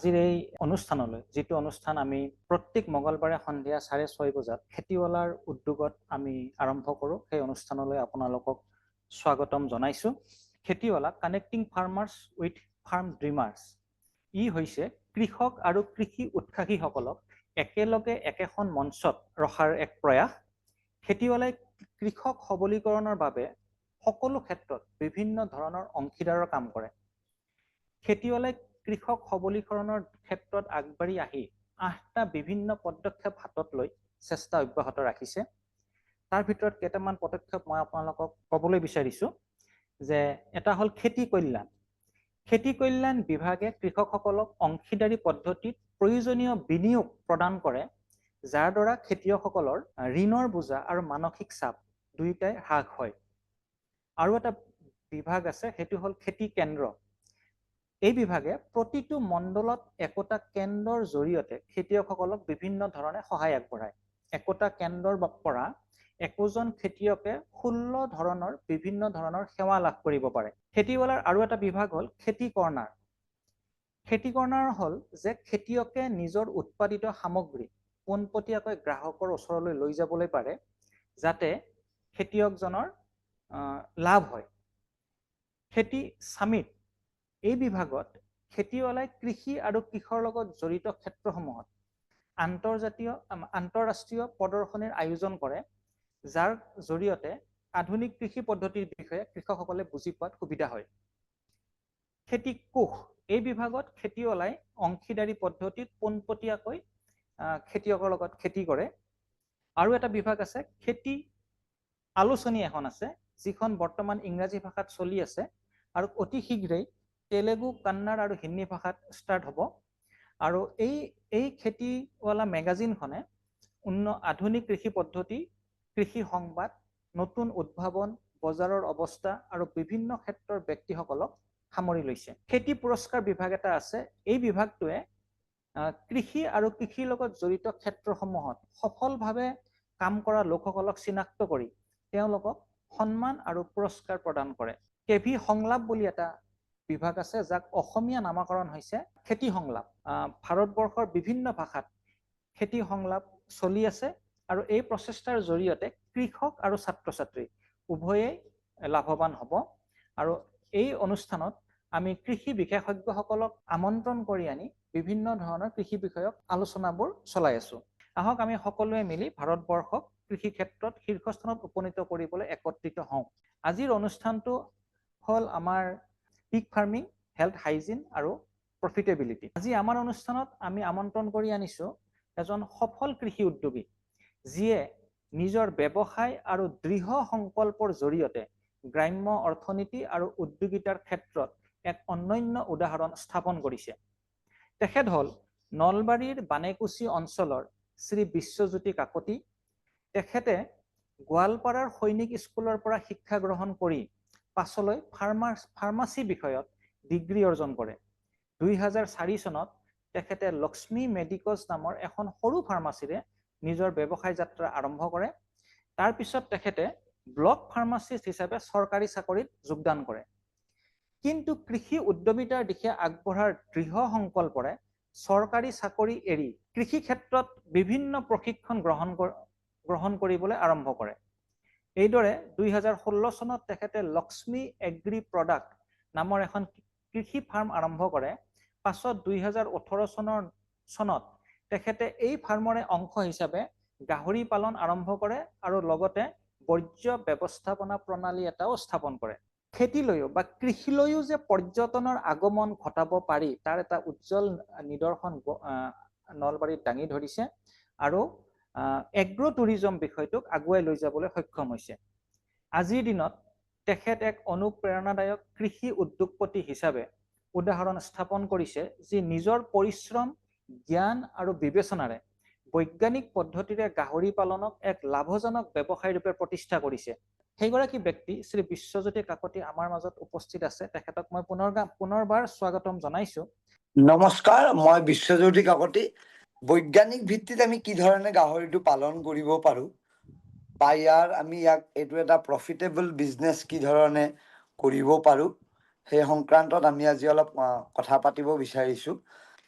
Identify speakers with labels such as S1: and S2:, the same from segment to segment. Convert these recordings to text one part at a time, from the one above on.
S1: আজিৰ এই অনুষ্ঠানলৈ, যিটো অনুষ্ঠান আমি প্ৰত্যেক মঙলবাৰে সন্ধিয়া 6:30 বজাত খেতিৱালাৰ উদ্যোগত আমি আৰম্ভ কৰোঁ, সেই অনুষ্ঠানলৈ আপোনালোকক স্বাগতম জনাইছোঁ। খেতিৱালা, Connecting Farmers with Farm Dreamers, ই হৈছে কৃষক আৰু কৃষি উৎসাহীসকলক একেলগে একেখন মঞ্চত ৰখাৰ এক প্ৰয়াস। খেতিৱালাই কৃষক সবলীকৰণৰ বাবে সকলো ক্ষেত্ৰত বিভিন্ন ধৰণৰ অংশীদাৰৰ কাম কৰে। খেতিৱালাই কৃষক সবলীকৰণৰ ক্ষেত্ৰত আগবাঢ়ি আহি 8টা বিভিন্ন পদক্ষেপ হাতত লৈ চেষ্টা অব্যাহত ৰাখিছে। তাৰ ভিতৰত কেইটামান পদক্ষেপ মই আপোনালোকক ক'বলৈ বিচাৰিছোঁ যে এটা হ'ল খেতি কল্যাণ। খেতি কল্যাণ বিভাগে কৃষকসকলক অংশীদাৰী পদ্ধতিত প্ৰয়োজনীয় বিনিয়োগ প্ৰদান কৰে, যাৰ দ্বাৰা খেতিয়কসকলৰ ঋণৰ বোজা আৰু মানসিক চাপ দুয়োটাই হ্ৰাস হয়। আৰু এটা বিভাগ আছে, সেইটো হ'ল খেতি কেন্দ্ৰ। এই বিভাগে প্ৰতিটো মণ্ডলত একোটা কেন্দ্ৰৰ জৰিয়তে খেতিয়কসকলক বিভিন্ন ধৰণে সহায় আগবঢ়ায়। একোটা কেন্দ্ৰৰ পৰা একোজন খেতিয়কে 16 ধৰণৰ বিভিন্ন ধৰণৰ সেৱা লাভ কৰিব পাৰে। খেতিৱালাৰ আৰু এটা বিভাগ হ'ল খেতি কৰ্ণাৰ। খেতি কৰ্ণাৰ হ'ল যে খেতিয়কে নিজৰ উৎপাদিত সামগ্ৰী পোনপটীয়াকৈ গ্ৰাহকৰ ওচৰলৈ লৈ যাবলৈ পাৰে, যাতে খেতিয়কজনৰ লাভ হয়। খেতি চামিট, এই বিভাগত খেতিৱালাই কৃষি আৰু কৃষিৰ লগত জড়িত ক্ষেত্ৰসমূহত আন্তৰ্জাতীয় আন্তঃৰাষ্ট্ৰীয় প্ৰদৰ্শনীৰ আয়োজন কৰে, যাৰ জৰিয়তে আধুনিক কৃষি পদ্ধতিৰ বিষয়ে কৃষকসকলে বুজি পোৱাত সুবিধা হয়। খেতি কোষ, এই বিভাগত খেতিৱালাই অংশীদাৰী পদ্ধতিত পোনপটীয়াকৈ খেতিয়কৰ লগত খেতি কৰে। আৰু এটা বিভাগ আছে খেতি আলোচনী এখন আছে, যিখন বৰ্তমান ইংৰাজী ভাষাত চলি আছে আৰু অতি শীঘ্ৰেই তেলেগু, কন্নড় আৰু হিন্দী ভাষাত ষ্টাৰ্ট হ'ব। আৰু এই খেতিৱালা মেগাজিনখনে আধুনিক কৃষি পদ্ধতি, কৃষি সংবাদ, নতুন উদ্ভাৱন, বজাৰৰ অৱস্থা আৰু বিভিন্ন ক্ষেত্ৰৰ ব্যক্তিসকলক সামৰি লৈছে। খেতি পুৰস্কাৰ বিভাগ এটা আছে। এই বিভাগটোৱে কৃষি আৰু কৃষিৰ লগত জড়িত ক্ষেত্ৰসমূহত সফলভাৱে কাম কৰা লোকসকলক চিনাক্ত কৰি তেওঁলোকক সন্মান আৰু পুৰস্কাৰ প্ৰদান কৰে। কেভি সংলাপ বুলি এটা বিভাগ আছে, যাক অসমীয়া নামাকৰণ হৈছে খেতি সংলাপ। ভাৰতবৰ্ষৰ বিভিন্ন ভাষাত খেতি সংলাপ চলি আছে আৰু এই প্ৰচেষ্টাৰ জৰিয়তে কৃষক আৰু ছাত্ৰ ছাত্ৰী উভয়েই লাভৱান হ'ব। আৰু এই অনুষ্ঠানত আমি কৃষি বিশেষজ্ঞসকলক আমন্ত্ৰণ কৰি আনি বিভিন্ন ধৰণৰ কৃষি বিষয়ক আলোচনাবোৰ চলাই আছোঁ। আহক, আমি সকলোৱে মিলি ভাৰতবৰ্ষক কৃষি ক্ষেত্ৰত শীৰ্ষস্থানত উপনীত কৰিবলৈ একত্ৰিত হওঁ। আজিৰ অনুষ্ঠানটো হ'ল আমাৰ পিগ ফাৰ্মিং, হেল্থ হাইজিন আৰু প্ৰফিটেবিলিটি। আজি আমাৰ অনুষ্ঠানত আমি আমন্ত্ৰণ কৰি আনিছোঁ এজন সফল কৃষি উদ্যোগী, যিয়ে নিজৰ ব্যৱসায় আৰু দৃঢ় সংকল্পৰ জৰিয়তে গ্ৰাম্য অৰ্থনীতি আৰু উদ্যোগিতাৰ ক্ষেত্ৰত এক অনন্য উদাহৰণ স্থাপন কৰিছে। তেখেত হ'ল নলবাৰীৰ বানেকুচি অঞ্চলৰ শ্ৰী বিশ্বজ্যোতি কাকতি। তেখেতে গোৱালপাৰাৰ সৈনিক স্কুলৰ পৰা শিক্ষা গ্ৰহণ কৰি পাছলৈ ফাৰ্মাচী বিষয়ত ডিগ্ৰী অৰ্জন কৰে। 2004 চনত তেখেতে লক্ষ্মী মেডিকছ নামৰ এখন সৰু ফাৰ্মাচীৰে নিজৰ ব্যৱসায় যাত্ৰা আৰম্ভ কৰে। তাৰপিছত তেখেতে ব্লক ফাৰ্মাচিষ্ট হিচাপে চৰকাৰী চাকৰিত যোগদান কৰে। কিন্তু কৃষি উদ্যমিতাৰ দিশে আগবঢ়াৰ দৃঢ় সংকল্পৰে চৰকাৰী চাকৰি এৰি কৃষি ক্ষেত্ৰত বিভিন্ন প্ৰশিক্ষণ গ্ৰহণ কৰিবলৈ আৰম্ভ কৰে। এইদৰে 2016 চনত তেখেতে লক্ষ্মী এগ্ৰি প্ৰডাক্ট নামৰ এখন কৃষি ফাৰ্ম আৰম্ভ কৰে। পাছত 2018 চনত তেখেতে এই ফাৰ্মৰে অংশ হিচাপে গাহৰি পালন আৰম্ভ কৰে আৰু লগতে বৰ্জ্য ব্যৱস্থাপনা প্ৰণালী এটাও স্থাপন কৰে। খেতিলৈও বা কৃষিলৈও যে পৰ্যটনৰ আগমন ঘটাব পাৰি, তাৰ এটা উজ্জ্বল নিদৰ্শন নলবাৰীত দাঙি ধৰিছে আৰু এগ্ৰ' টুৰিজম বিষয়টোক আগুৱাই লৈ যাবলৈ সক্ষম হৈছে। আজিৰ দিনত তেখেত এক অনুপ্ৰেৰণাদায়ক কৃষি উদ্যোগপতি হিচাপে উদাহৰণ স্থাপন কৰিছে, যি নিজৰ পৰিশ্ৰম, জ্ঞান আৰু বিবেচনাৰে বৈজ্ঞানিক পদ্ধতিৰে গাহৰি পালনক এক লাভজনক ব্যৱসায় ৰূপে প্ৰতিষ্ঠা কৰিছে। সেইগৰাকী ব্যক্তি শ্ৰী বিশ্বজ্যোতি কাকতি আমাৰ মাজত উপস্থিত আছে। তেখেতক মই পুনৰবাৰ স্বাগতম জনাইছো।
S2: নমস্কাৰ, মই বিশ্বজ্যোতি কাকতি। বৈজ্ঞানিক ভিত্তিত আমি কি ধৰণে গাহৰিটো পালন কৰিব পাৰো বা আমি ইয়াক এইটো এটা প্ৰফিটেবল বিজনেছ কি ধৰণে কৰিব পাৰো, সেই সংক্ৰান্তত আমি আজি অলপ কথা পাতিব বিচাৰিছো।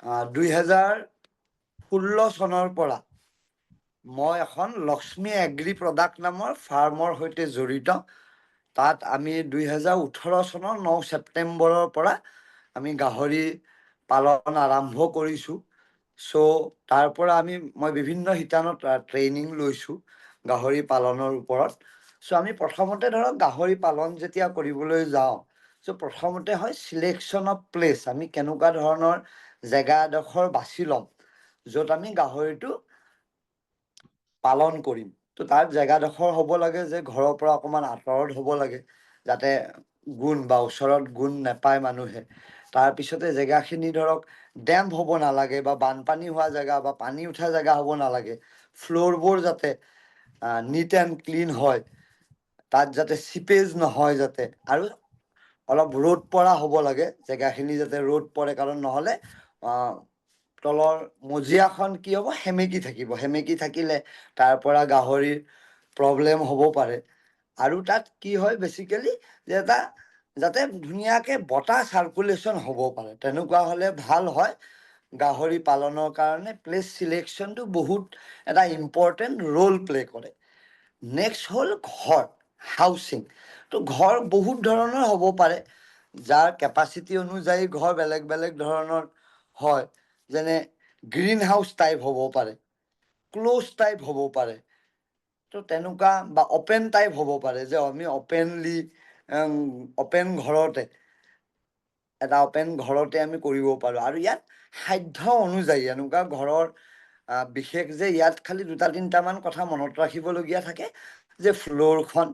S2: 2016 চনৰ পৰা মই এখন লক্ষ্মী এগ্ৰি প্ৰডাক্ট নামৰ ফাৰ্মৰ সৈতে জড়িত। তাত আমি 2018 চনৰ 9 ছেপ্টেম্বৰৰ পৰা আমি গাহৰি পালন আৰম্ভ কৰিছোঁ। চ' তাৰ পৰা মই বিভিন্ন শিতানত ট্ৰেইনিং লৈছোঁ গাহৰি পালনৰ ওপৰত। চ' আমি প্ৰথমতে ধৰক গাহৰি পালন যেতিয়া কৰিবলৈ যাওঁ, চ' প্ৰথমতে হয় চিলেকশ্যন অফ প্লেচ। আমি কেনেকুৱা ধৰণৰ জেগা এডোখৰ বাছি ল'ম য'ত আমি গাহৰিটো পালন কৰিম। তো তাৰ জেগাডোখৰ হ'ব লাগে যে ঘৰৰ পৰা অকণমান আঁতৰত হ'ব লাগে, যাতে গোন্ধ বা ওচৰত গোন্ধ নাপায় মানুহে। তাৰপিছতে জেগাখিনি ধৰক ডেম্প হ'ব নালাগে বা বানপানী হোৱা জেগা বা পানী উঠা জেগা হ'ব নালাগে। ফ্ল'ৰবোৰ যাতে নিট এণ্ড ক্লিন হয়, তাত যাতে চিপেজ নহয় যাতে, আৰু অলপ ৰ'দ পৰা হ'ব লাগে জেগাখিনি, যাতে ৰ'দ পৰে। কাৰণ নহ'লে তলৰ মজিয়াখন কি হ'ব, সেমেকি থাকিব। সেমেকি থাকিলে তাৰ পৰা গাহৰিৰ প্ৰব্লেম হ'ব পাৰে। আৰু তাত কি হয় বেচিকেলি যে এটা যাতে ধুনীয়াকে বতাহ চাৰ্কুলেশ্যন হ'ব পাৰে, তেনেকুৱা হ'লে ভাল হয়। গাহৰি পালনৰ কাৰণে প্লেচ চিলেকশ্যনটো বহুত এটা ইম্পৰ্টেণ্ট ৰোল প্লে কৰে। নেক্সট হ'ল ঘৰ, হাউচিং। তো ঘৰ বহুত ধৰণৰ হ'ব পাৰে, যাৰ কেপাচিটি অনুযায়ী ঘৰ বেলেগ বেলেগ ধৰণৰ হয়। যেনে গ্ৰীণ হাউচ টাইপ হ'ব পাৰে, ক্ল'জ টাইপ হ'ব পাৰে, তো তেনেকুৱা বা অপেন টাইপ হ'ব পাৰে, যে আমি অপেন ঘৰতে, এটা অপেন ঘৰতে আমি কৰিব পাৰোঁ। আৰু ইয়াত সাধ্য অনুযায়ী এনেকুৱা ঘৰৰ বিশেষ যে ইয়াত খালি দুটা তিনিটামান কথা মনত ৰাখিবলগীয়া থাকে যে ফ্ল'ৰখন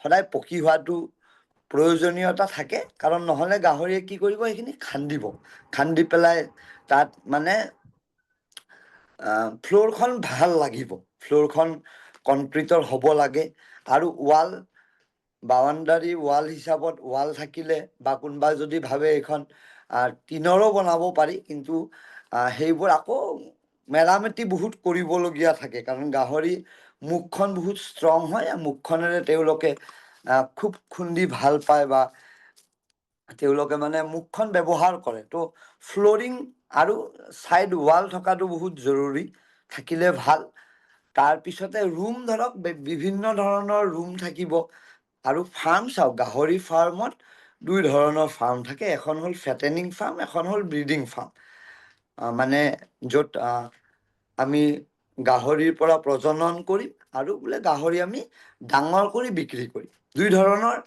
S2: সদায় পকী হোৱাটো প্ৰয়োজনীয়তা থাকে। কাৰণ নহ'লে গাহৰিয়ে কি কৰিব, সেইখিনি খান্দিব, খান্দি পেলাই তাত মানে ফ্ল'ৰখন ভাল লাগিব, ফ্ল'ৰখন কনক্ৰিটৰ হ'ব লাগে। আৰু ৱাল, বাউণ্ডাৰী ৱাল হিচাপত ৱাল থাকিলে বা কোনোবা যদি ভাবে এইখন টিনৰো বনাব পাৰি, কিন্তু সেইবোৰ আকৌ মেৰামতি বহুত কৰিবলগীয়া থাকে। কাৰণ গাহৰি মুখখন বহুত ষ্ট্ৰং হয় আৰু মুখখনেৰে তেওঁলোকে খুব খুন্দি ভাল পায় বা তেওঁলোকে মানে মুখখন ব্যৱহাৰ কৰে। তো ফ্ল'ৰিং আৰু ছাইড ৱাল থকাটো বহুত জৰুৰী, থাকিলে ভাল। তাৰপিছতে ৰুম, ধৰক বিভিন্ন ধৰণৰ ৰুম থাকিব। আৰু ফাৰ্ম চাওক, গাহৰি ফাৰ্মত দুই ধৰণৰ ফাৰ্ম থাকে। এখন হ'ল ফেটেনিং ফাৰ্ম, এখন হ'ল ব্ৰিডিং ফাৰ্ম, মানে য'ত আমি গাহৰিৰ পৰা প্ৰজনন কৰিম আৰু বোলে গাহৰি আমি ডাঙৰ কৰি বিক্ৰী কৰিম। দুই ধৰণৰ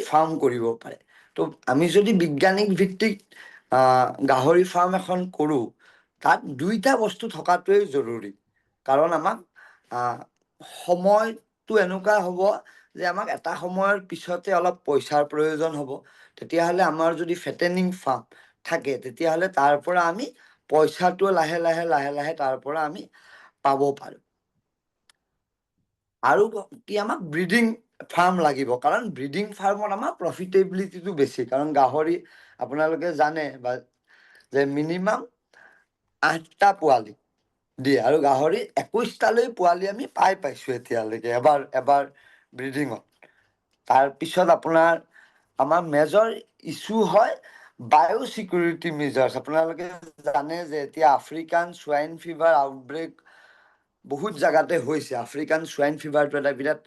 S2: ফাৰ্ম কৰিব পাৰে। তো আমি যদি বৈজ্ঞানিক ভিত্তিত গাহৰি ফাৰ্ম এখন কৰোঁ, তাত দুইটা বস্তু থকাটোৱেই জৰুৰী। কাৰণ আমাক সময়টো এনেকুৱা হ'ব যে আমাক এটা সময়ৰ পিছতে অলপ পইচাৰ প্ৰয়োজন হ'ব। তেতিয়াহ'লে আমাৰ যদি ফেটেনিং ফাৰ্ম থাকে, তেতিয়াহ'লে তাৰ পৰা আমি পইচাটো লাহে লাহে লাহে লাহে তাৰ পৰা আমি পাব পাৰোঁ। আৰু কি, আমাক ব্ৰিডিং ফাৰ্ম লাগিব, কাৰণ ব্ৰিডিং ফাৰ্মত আমাৰ প্ৰফিটেবিলিটিটো বেছি। কাৰণ গাহৰি আপোনালোকে জানে বা যে মিনিমাম আঠটা পোৱালি দিয়ে আৰু গাহৰি 21টালৈ পোৱালি আমি পাইছোঁ এতিয়ালৈকে এবাৰ এবাৰ ব্ৰিডিঙত। তাৰপিছত আপোনাৰ আমাৰ মেজৰ ইছ্যু হয় বায়'চিকিউৰিটি মেজাৰ্ছ। আপোনালোকে জানে যে এতিয়া আফ্ৰিকান চোৱাইন ফিভাৰ আউটব্ৰেক বহুত জেগাতে হৈছে। আফ্ৰিকান চোৱাইন ফিভাৰটো এটা বিৰাট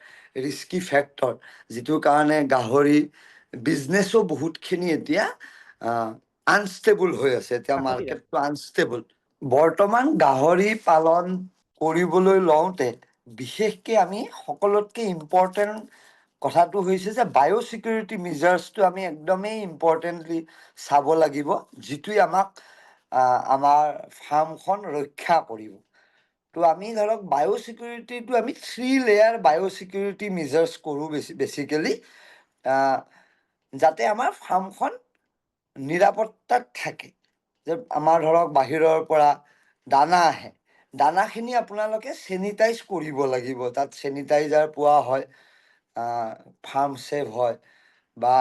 S2: ৰিস্কি ফেক্টৰ, যিটোৰ কাৰণে গাহৰি বিজনেছো বহুতখিনি এতিয়া আনষ্টেবল হৈ আছে। এতিয়া মাৰ্কেটটো আনষ্টেবল। বৰ্তমান গাহৰি পালন কৰিবলৈ লওঁতে বিশেষকে আমি সকলোতকে ইম্পৰ্টেণ্ট কথাটো হৈছে যে বায়'চিকিউৰিটি মেজাৰ্ছটো আমি একদমেই ইম্পৰ্টেণ্টলি চাব লাগিব, যিটোৱে আমাক আমাৰ ফাৰ্মখন ৰক্ষা কৰিব। তো আমি ধৰক বায়'চিকিউৰিটিটো আমি থ্ৰী লেয়াৰ বায়'চিকিউৰিটি মেজাৰ্ছ কৰোঁ বেচিকেলি, যাতে আমাৰ ফাৰ্মখন নিৰাপত্তাত থাকে। যে আমাৰ ধৰক বাহিৰৰ পৰা দানা আহে, দানাখিনি আপোনালোকে চেনিটাইজ কৰিব লাগিব। তাত চেনিটাইজাৰ পোৱা হয়, ফাৰ্ম ছেফ হয় বা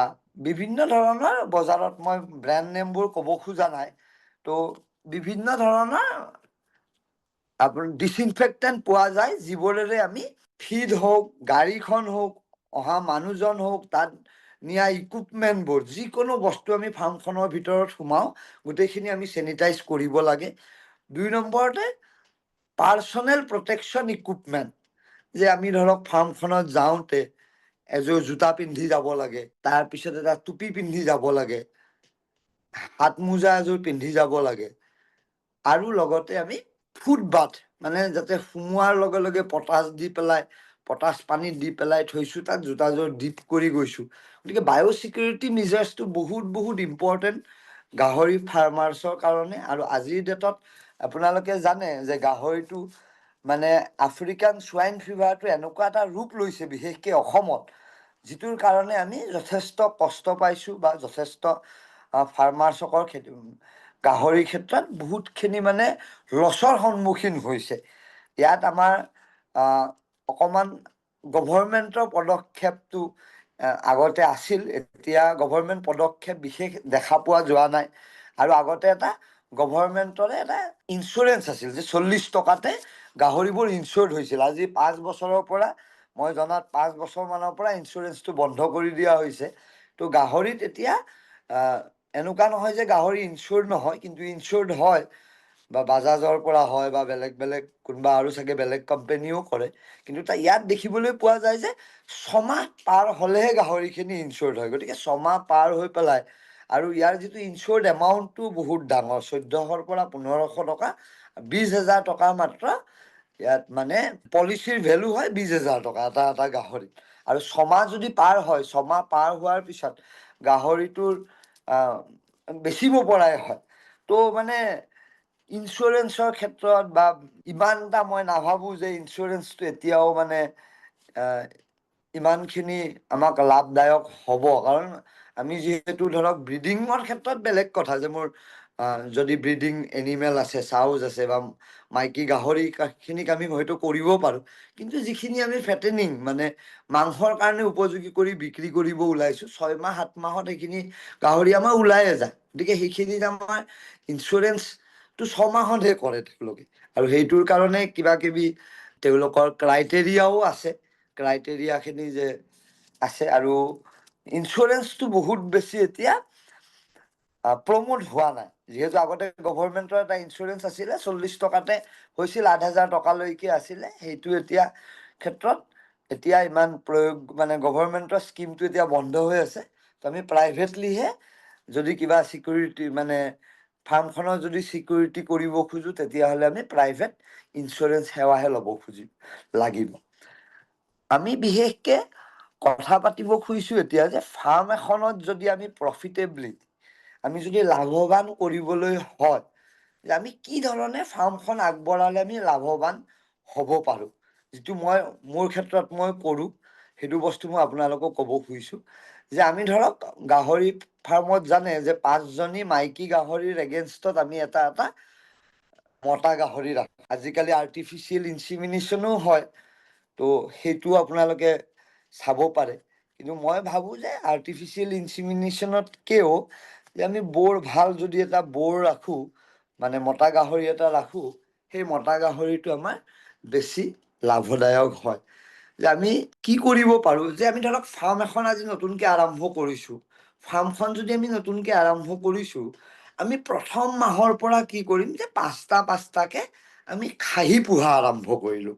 S2: বিভিন্ন ধৰণৰ বজাৰত, মই ব্ৰেণ্ড নেমবোৰ ক'ব খোজা নাই, তো বিভিন্ন ধৰণৰ আপোনাৰ ডিছইনফেক্টেণ্ট পোৱা যায়, যিবোৰেৰে আমি ফিড হওক, গাড়ীখন হওক, অহা মানুহজন হওক, তাত নিয়া ইকুইপমেণ্টবোৰ, যিকোনো বস্তু আমি ফাৰ্মখনৰ ভিতৰত সোমাওঁ, গোটেইখিনি আমি চেনিটাইজ কৰিব লাগে। 2 নম্বৰতে পাৰ্চনেল প্ৰটেকশ্যন ইকুইপমেণ্ট, যে আমি ধৰক ফাৰ্মখনত যাওঁতে এযোৰ জোতা পিন্ধি যাব লাগে, তাৰপিছত এটা টুপি পিন্ধি যাব লাগে, হাত মোজা এযোৰ পিন্ধি যাব লাগে, আৰু লগতে আমি ফুট বাথ, মানে যাতে সোমোৱাৰ লগে লগে পটাচ দি পেলাই, পটাচ পানী দি পেলাই থৈছোঁ, তাত জোতাযোৰ ডিপ কৰি গৈছোঁ। গতিকে বায়'চিকিউৰিটি মেজাৰ্ছটো বহুত বহুত ইম্পৰ্টেণ্ট গাহৰি ফাৰ্মাৰ্ছৰ কাৰণে। আৰু আজিৰ ডেটত আপোনালোকে জানে যে গাহৰিটো মানে আফ্ৰিকান চোৱাইন ফিভাৰটো এনেকুৱা এটা ৰূপ লৈছে বিশেষকৈ অসমত, যিটোৰ কাৰণে আমি যথেষ্ট কষ্ট পাইছোঁ বা যথেষ্ট ফাৰ্মাৰ্ছকৰ খেতি গাহৰিৰ ক্ষেত্ৰত বহুতখিনি মানে লছৰ সন্মুখীন হৈছে। ইয়াত আমাৰ অকণমান গভৰ্ণমেণ্টৰ পদক্ষেপটো আগতে আছিল, এতিয়া গভৰ্ণমেণ্ট পদক্ষেপ বিশেষ দেখা পোৱা যোৱা নাই। আৰু আগতে এটা গভৰ্ণমেণ্টৰে এটা ইঞ্চুৰেঞ্চ আছিল যে 40 টকাতে গাহৰিবোৰ ইঞ্চুৰ্ড হৈছিল। আজি 5 বছৰৰ পৰা, মই জনাত 5 বছৰমানৰ পৰা ইঞ্চুৰেঞ্চটো বন্ধ কৰি দিয়া হৈছে। তো গাহৰিত এতিয়া এনেকুৱা নহয় যে গাহৰি ইঞ্চুৰ্ড নহয়, কিন্তু ইঞ্চুৰ্ড হয়, বা বাজাজৰ পৰা হয় বা বেলেগ বেলেগ কোনোবা আৰু চাগে বেলেগ কোম্পেনীও কৰে। কিন্তু ইয়াত দেখিবলৈ পোৱা যায় যে 6 মাহ পাৰ হ'লেহে গাহৰিখিনি ইঞ্চুৰ্ড হয়। গতিকে 6 মাহ পাৰ হৈ পেলাই, আৰু ইয়াৰ যিটো ইঞ্চুৰ্ড এমাউণ্টটো বহুত ডাঙৰ, 1400ৰ পৰা 1500 টকা, 20,000 টকা মাত্ৰ ইয়াত মানে পলিচিৰ ভেলু হয় 20,000 টকা এটা এটা গাহৰিত। আৰু 6 মাহ যদি পাৰ হয়, 6 মাহ পাৰ হোৱাৰ পিছত গাহৰিটোৰ বেচিব পৰাই হয়। তো মানে ইঞ্চুৰেঞ্চৰ ক্ষেত্ৰত বা ইমান এটা মই নাভাবোঁ যে ইঞ্চুৰেঞ্চটো এতিয়াও মানে ইমানখিনি আমাক লাভদায়ক হ'ব। কাৰণ আমি যিহেতু ধৰক ব্ৰিডিঙৰ ক্ষেত্ৰত বেলেগ কথা, যে মোৰ যদি ব্ৰিডিং এনিমেল আছে, চাউজ আছে বা মাইকী গাহৰিখিনিক আমি হয়তো কৰিব পাৰোঁ, কিন্তু যিখিনি আমি ফেটেনিং মানে মাংসৰ কাৰণে উপযোগী কৰি বিক্ৰী কৰিব ওলাইছোঁ, 6 মাহ 7 মাহত সেইখিনি গাহৰি আমাৰ ওলায়ে যায়। গতিকে সেইখিনিত আমাৰ ইঞ্চুৰেঞ্চটো 6 মাহতহে কৰে তেওঁলোকে, আৰু সেইটোৰ কাৰণে কিবা কিবি তেওঁলোকৰ ক্ৰাইটেৰিয়াও আছে, ক্ৰাইটেৰিয়াখিনি যে আছে। আৰু ইঞ্চুৰেঞ্চটো বহুত বেছি এতিয়া প্ৰমোট হোৱা নাই, যিহেতু আগতে গভৰ্ণমেণ্টৰ এটা ইঞ্চুৰেঞ্চ আছিলে, 40 টকাতে হৈছিল, 8000 টকালৈকে আছিলে। সেইটো এতিয়া ক্ষেত্ৰত এতিয়া ইমান প্ৰয়োগ মানে গভৰ্ণমেণ্টৰ স্কিমটো এতিয়া বন্ধ হৈ আছে। তো আমি প্ৰাইভেটলিহে যদি কিবা চিকিউৰিটি মানে ফাৰ্মখনৰ যদি চিকিউৰিটি কৰিব খোজোঁ, তেতিয়াহ'লে আমি প্ৰাইভেট ইঞ্চুৰেঞ্চ সেৱাহে ল'ব খুজি লাগিব। আমি বিশেষকে কথা পাতিব খুজিছোঁ এতিয়া যে ফাৰ্ম এখনত যদি আমি প্ৰফিটেবলি আমি যদি লাভৱান কৰিবলৈ হয়, যে আমি কি ধৰণে ফাৰ্মখন আগবঢ়ালে আমি লাভৱান হ'ব পাৰোঁ। যিটো মই মোৰ ক্ষেত্ৰত মই কৰোঁ, সেইটো বস্তু মই আপোনালোকক ক'ব খুজিছোঁ যে আমি ধৰক গাহৰি ফাৰ্মত জানে যে 5জনী মাইকী গাহৰিৰ এগেইনষ্টত আমি এটা এটা মতা গাহৰি ৰাখোঁ। আজিকালি আৰ্টিফিচিয়েল ইনচিমিনেশ্যনো হয়, তো সেইটো আপোনালোকে চাব পাৰে। কিন্তু মই ভাবোঁ যে আৰ্টিফিচিয়েল ইনচিমিনেশ্যনতকৈও যে আমি বৰ ভাল যদি এটা বৰ ৰাখোঁ, মানে মতা গাহৰি এটা ৰাখোঁ, সেই মতা গাহৰিটো আমাৰ বেছি লাভদায়ক হয়। যে আমি কি কৰিব পাৰোঁ, যে আমি ধৰক ফাৰ্ম এখন আজি নতুনকৈ আৰম্ভ কৰিছোঁ, ফাৰ্মখন যদি আমি নতুনকৈ আৰম্ভ কৰিছোঁ, আমি প্ৰথম মাহৰ পৰা কি কৰিম যে 5টা 5টাকে আমি খাহী পোহা আৰম্ভ কৰিলোঁ,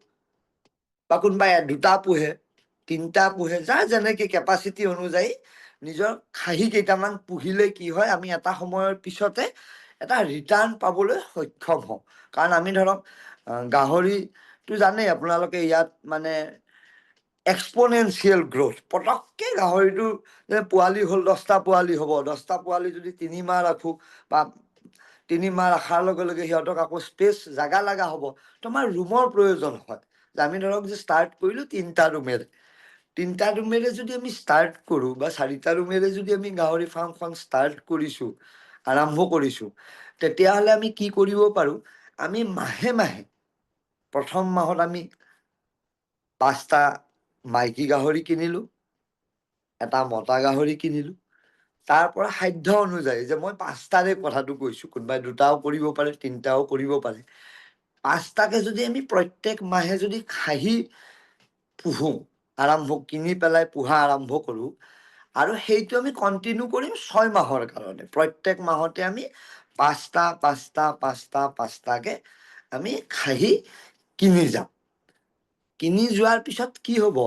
S2: বা কোনোবাই 2টা পোহে, 3টা পোহে, যাৰ যেনেকে কেপাচিটি অনুযায়ী নিজৰ খাহী কেইটামান পুহিলে কি হয়, আমি এটা সময়ৰ পিছতে এটা ৰিটাৰ্ণ পাবলৈ সক্ষম হওঁ। কাৰণ আমি ধৰক গাহৰিটো জানেই আপোনালোকে, ইয়াত মানে এক্সপনেনচিয়েল গ্ৰ'থ, পটককৈ গাহৰিটো যে পোৱালি হ'ল 10টা পোৱালি হ'ব, 10টা পোৱালি যদি 3 মাহ ৰাখোঁ বা 3 মাহ ৰখাৰ লগে লগে সিহঁতক আকৌ স্পেচ জাগা লগা হ'ব, তো আমাৰ ৰুমৰ প্ৰয়োজন হয়। যে আমি ধৰক যে ষ্টাৰ্ট কৰিলোঁ 3টা ৰুমেৰে, 3টা ৰুমেৰে যদি আমি ষ্টাৰ্ট কৰোঁ বা 4টা ৰুমেৰে যদি আমি গাহৰি ফাৰ্মখন ষ্টাৰ্ট কৰিছোঁ, আৰম্ভ কৰিছোঁ, তেতিয়াহ'লে আমি কি কৰিব পাৰোঁ, আমি মাহে মাহে প্ৰথম মাহত আমি 5টা মাইকী গাহৰি কিনিলোঁ, এটা মতা গাহৰি কিনিলোঁ। তাৰ পৰা সাধ্য অনুযায়ী, যে মই 5টাৰে কথাটো কৈছোঁ, কোনোবাই 2টাও কৰিব পাৰে, 3টাও কৰিব পাৰে, 5টাকে যদি আমি প্ৰত্যেক মাহে যদি খাহী পোহোঁ, আৰম্ভ কিনি পেলাই পোহা আৰম্ভ কৰোঁ, আৰু সেইটো আমি কণ্টিনিউ কৰিম 6 মাহৰ কাৰণে। প্ৰত্যেক মাহতে আমি পাঁচটা, পাঁচটা, পাঁচটা, পাঁচটাকে আমি খাহী কিনি যাম। কিনি যোৱাৰ পিছত কি হ'ব?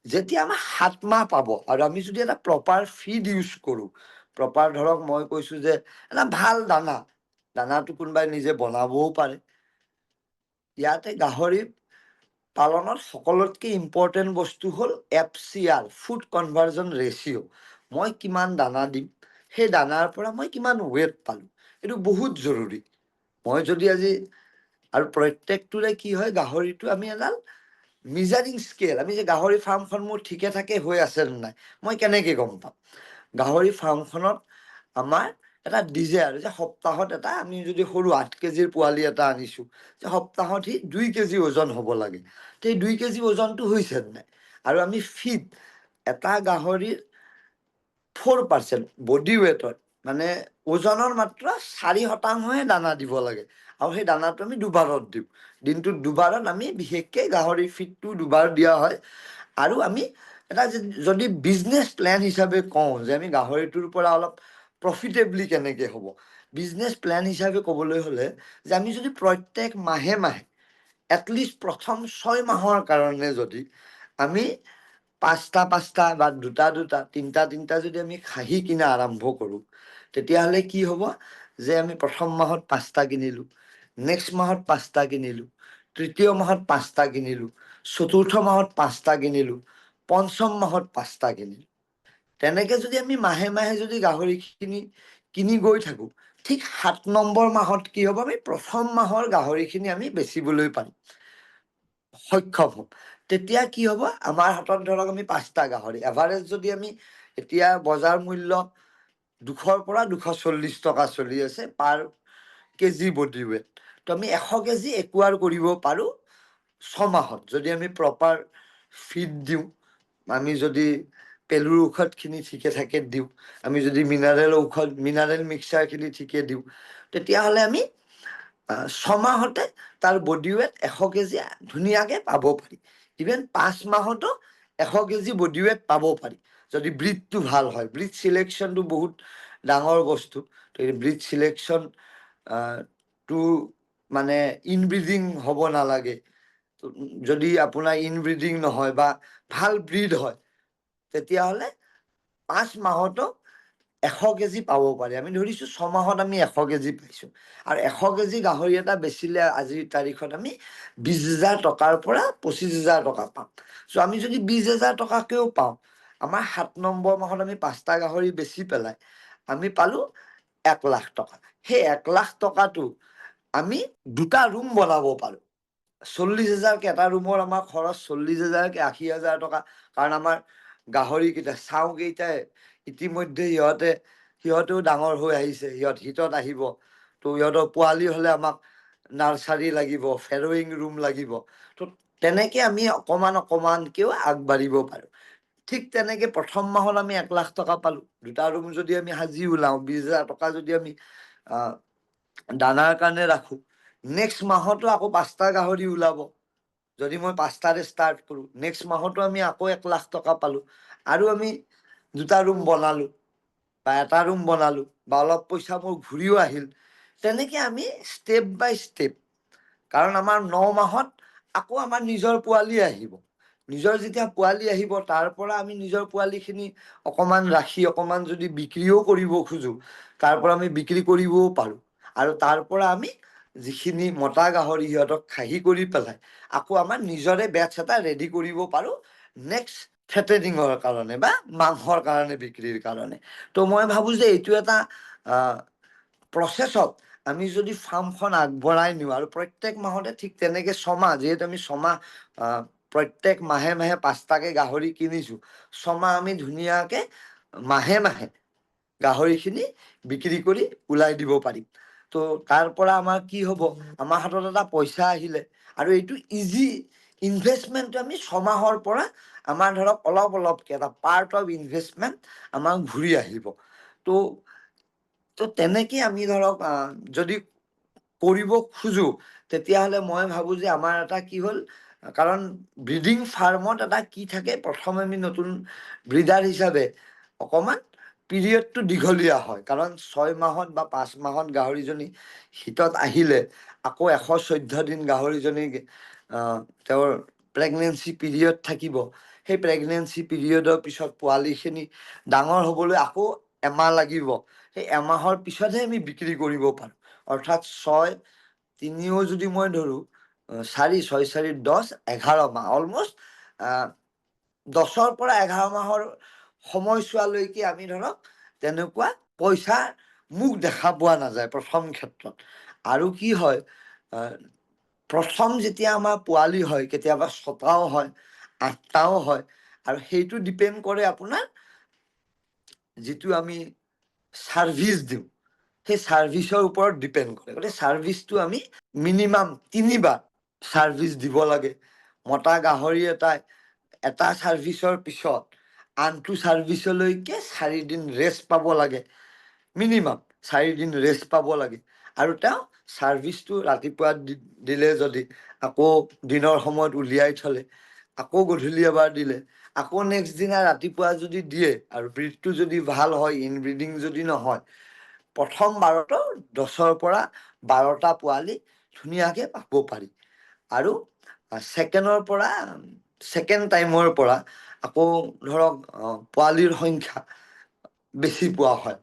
S2: যেতিয়া আমাৰ 7 মাহ পাব আৰু আমি যদি এটা প্ৰপাৰ ফিড ইউজ কৰোঁ, প্ৰপাৰ ধৰক মই কৈছোঁ যে এটা ভাল দানা, দানাটো কোনোবাই নিজে বনাবও পাৰে। ইয়াতে গাহৰি পালনত সকলোতকৈ ইম্পৰ্টেণ্ট বস্তু হ'ল FCR, food conversion ratio. মই কিমান দানা দিম, সেই দানাৰ পৰা মই কিমান ৱেট পালোঁ, এইটো বহুত জৰুৰী। মই যদি আজি আৰু প্ৰত্যেকটোৰে কি হয়, গাহৰিটো আমি এডাল মেজাৰিং স্কেল, আমি যে গাহৰি ফাৰ্মখন মোৰ ঠিকে ঠাকে হৈ আছে নে নাই মই কেনেকে গম পাম? গাহৰি ফাৰ্মখনত আমাৰ এটা ডিজায়াৰ যে সপ্তাহত এটা আমি যদি সৰু 8 কেজিৰ পোৱালি এটা আনিছোঁ, যে সপ্তাহত সি 2 কেজি ওজন হ'ব লাগে। সেই 2 কেজি ওজনটো হৈছে নে নাই? আৰু আমি ফিড এটা গাহৰিৰ 4% বডি ৱেটত, মানে ওজনৰ মাত্ৰ 4%হে দানা দিব লাগে। আৰু সেই দানাটো আমি দুবাৰত দিওঁ, দিনটোত দুবাৰত। আমি বিশেষকৈ গাহৰি ফিডটো দুবাৰ দিয়া হয়। আৰু আমি এটা যদি বিজনেছ প্লেন হিচাপে কওঁ যে আমি গাহৰিটোৰ পৰা অলপ প্ৰফিটেবলি কেনেকৈ হ'ব, বিজনেছ প্লেন হিচাপে ক'বলৈ হ'লে যে আমি যদি প্ৰত্যেক মাহে মাহে এটলিষ্ট প্ৰথম 6 মাহৰ কাৰণে যদি আমি পাঁচটা পাঁচটা বা দুটা দুটা, তিনিটা তিনিটা যদি আমি খাহী কিনা আৰম্ভ কৰোঁ, তেতিয়াহ'লে কি হ'ব যে আমি প্ৰথম মাহত পাঁচটা কিনিলোঁ, নেক্সট মাহত পাঁচটা কিনিলোঁ, তৃতীয় মাহত পাঁচটা কিনিলোঁ, চতুৰ্থ মাহত পাঁচটা কিনিলোঁ, পঞ্চম মাহত পাঁচটা কিনিলোঁ। তেনেকে যদি আমি মাহে মাহে যদি গাহৰিখিনি কিনি গৈ থাকোঁ, ঠিক 7 নম্বৰ মাহত কি হ'ব? আমি প্ৰথম মাহৰ গাহৰিখিনি আমি বেচিবলৈ পাৰিম, সক্ষম হ'ম। তেতিয়া কি হ'ব? আমাৰ হাতত ধৰক আমি পাঁচটা গাহৰি, এভাৰেজ যদি আমি এতিয়া বজাৰ মূল্য 200ৰ পৰা 240 টকা চলি আছে পাৰ কেজি বডি ৱেট। তো আমি 100 কেজি একুৱাৰ কৰিব পাৰোঁ 6 মাহত, যদি আমি প্ৰপাৰ ফিড দিওঁ, আমি যদি পেলুৰ ঔষধখিনি ঠিকে ঠাকে দিওঁ, আমি যদি মিনাৰেল ঔষধ, মিনাৰেল মিক্সাৰখিনি ঠিকে দিওঁ, তেতিয়াহ'লে আমি 6 মাহতে তাৰ বডি ৱেট 100 কেজি ধুনীয়াকৈ পাব পাৰি। ইভেন 5 মাহতো 100 কেজি বডি ৱেট পাব পাৰি, যদি ব্ৰীডটো ভাল হয়। ব্ৰীড চিলেকশ্যনটো বহুত ডাঙৰ বস্তু। তো এই ব্ৰীড চিলেকশ্যন টো মানে ইনব্ৰিডিং হ'ব নালাগে। যদি আপোনাৰ ইনব্ৰিডিং নহয় বা ভাল ব্ৰীড হয়, তেতিয়াহ'লে 5 মাহতো 100 কেজি পাব পাৰি। আমি ধৰিছোঁ 6 মাহত আমি 100 কেজি পাইছোঁ আৰু 100 কেজি গাহৰি এটা বেচিলে আজিৰ তাৰিখত আমি 20 হাজাৰ টকাৰ পৰা 25 হাজাৰ টকা পাম। চ' আমি যদি 20 হাজাৰ টকাকেও পাওঁ, আমাৰ 7 নম্বৰ মাহত আমি পাঁচটা গাহৰি বেচি পেলাই আমি পালোঁ 1 লাখ টকা। সেই 1 লাখ টকাটো আমি দুটা ৰুম বনাব পাৰোঁ। 40 হাজাৰকে এটা ৰুমৰ আমাৰ খৰচ, 40 হাজাৰকে 80 হাজাৰ টকা। কাৰণ আমাৰ গাহৰিকেইটা, চাউকেইটাই ইতিমধ্যে সিহঁতেও ডাঙৰ হৈ আহিছে, সিহঁত হিটত আহিব। তো সিহঁতৰ পোৱালি হ'লে আমাক নাৰ্চাৰী লাগিব, ফেৰয়িং ৰুম লাগিব। তো তেনেকে আমি অকণমান অকণমানকেও আগবাঢ়িব পাৰোঁ। ঠিক তেনেকে প্ৰথম মাহত আমি 1 লাখ টকা পালোঁ। দুটা ৰুম যদি আমি সাজি ওলাওঁ, 20 হাজাৰ টকা যদি আমি দানাৰ কাৰণে ৰাখোঁ, নেক্সট মাহতো আকৌ পাঁচটা গাহৰি ওলাব। যদি মই পাঁচটাৰে ষ্টাৰ্ট কৰোঁ, নেক্সট মাহতো আমি আকৌ 1 লাখ টকা পালোঁ আৰু আমি দুটা ৰুম বনালোঁ বা এটা ৰুম বনালোঁ বা অলপ পইচা মোৰ ঘূৰিও আহিল। তেনেকে আমি ষ্টেপ বাই ষ্টেপ, কাৰণ আমাৰ 9 মাহত আকৌ আমাৰ নিজৰ পোৱালি আহিব। নিজৰ যেতিয়া পোৱালি আহিব, তাৰ পৰা আমি নিজৰ পোৱালিখিনি অকণমান ৰাখি অকণমান যদি বিক্ৰীও কৰিব খোজোঁ, তাৰ পৰা আমি বিক্ৰী কৰিবও পাৰোঁ। আৰু তাৰ পৰা আমি যিখিনি মতা গাহৰি, সিহঁতক খাহী কৰি পেলাই আকৌ আমাৰ নিজৰে বেটছ এটা ৰেডি কৰিব পাৰোঁ নেক্সট ফেটেনিঙৰ কাৰণে বা মাংসৰ কাৰণে বিক্ৰীৰ কাৰণে। তো মই ভাবোঁ যে এইটো এটা প্ৰচেছত আমি যদি ফাৰ্মখন আগবঢ়াই নিওঁ আৰু প্ৰত্যেক মাহতে ঠিক তেনেকে 6 মাহ, যিহেতু আমি 6 মাহ প্ৰত্যেক মাহে মাহে পাঁচটাকে গাহৰি কিনিছোঁ, 6 মাহ আমি ধুনীয়াকে মাহে মাহে গাহৰিখিনি বিক্ৰী কৰি ওলাই দিব পাৰিম। তো তাৰ পৰা আমাৰ কি হ'ব? আমাৰ হাতত এটা পইচা আহিলে আৰু এইটো ইজি ইনভেষ্টমেণ্টটো আমি 6 মাহৰ পৰা আমাৰ ধৰক অলপ অলপকে এটা পাৰ্ট অফ ইনভেষ্টমেণ্ট আমাক ঘূৰি আহিব। তো তেনেকে আমি ধৰক যদি কৰিব খোজো, তেতিয়াহ'লে মই ভাবোঁ যে আমাৰ এটা কি হ'ল, কাৰণ ব্ৰিডিং ফাৰ্মত এটা কি থাকে, প্ৰথমে আমি নতুন ব্ৰিডাৰ হিচাপে অকণমান পিৰিয়ডটো দীঘলীয়া হয়, কাৰণ 6 মাহত বা 5 মাহত গাহৰিজনী শীতত আহিলে আকৌ 114 দিন গাহৰিজনী তেওঁৰ প্ৰেগনেঞ্চি পিৰিয়ড থাকিব। সেই প্ৰেগনেঞ্চি পিৰিয়ডৰ পিছত পোৱালিখিনি ডাঙৰ হ'বলৈ আকৌ এমাহ লাগিব। সেই এমাহৰ পিছতহে আমি বিক্ৰী কৰিব পাৰোঁ। অৰ্থাৎ 6 3ও যদি মই ধৰোঁ, 4 6 4 10 11 মাহ, অলমষ্ট 10ৰ পৰা 11 মাহৰ সময়ছোৱালৈকে আমি ধৰক তেনেকুৱা পইচা মুখ দেখা পোৱা নাযায় প্ৰথম ক্ষেত্ৰত। আৰু কি হয়, প্ৰথম যেতিয়া আমাৰ পোৱালি হয়, কেতিয়াবা 6টাও হয়, 8টাও হয়, আৰু সেইটো ডিপেণ্ড কৰে আপোনাৰ যিটো আমি ছাৰ্ভিচ দিওঁ, সেই ছাৰ্ভিচৰ ওপৰত ডিপেণ্ড কৰে। গতিকে ছাৰ্ভিচটো আমি মিনিমাম 3বাৰ ছাৰ্ভিচ দিব লাগে। মতা গাহৰি এটাই এটা ছাৰ্ভিচৰ পিছত আনটো ছাৰ্ভিচলৈকে 4 দিন ৰেষ্ট পাব লাগে, মিনিমাম 4 দিন ৰেষ্ট পাব লাগে। আৰু তেওঁ ছাৰ্ভিচটো ৰাতিপুৱা দিলে যদি, আকৌ দিনৰ সময়ত উলিয়াই থ'লে, আকৌ গধূলি এবাৰ দিলে, আকৌ নেক্সট দিনা ৰাতিপুৱা যদি দিয়ে, আৰু ব্ৰিডটো যদি ভাল হয়, ইনব্ৰিডিং যদি নহয়, প্ৰথম বাৰতো 10ৰ পৰা 12টা পোৱালি ধুনীয়াকৈ পাব পাৰি। আৰু ছেকেণ্ড টাইমৰ পৰা আকৌ ধৰক পোৱালিৰ সংখ্যা বেছি পোৱা হয়।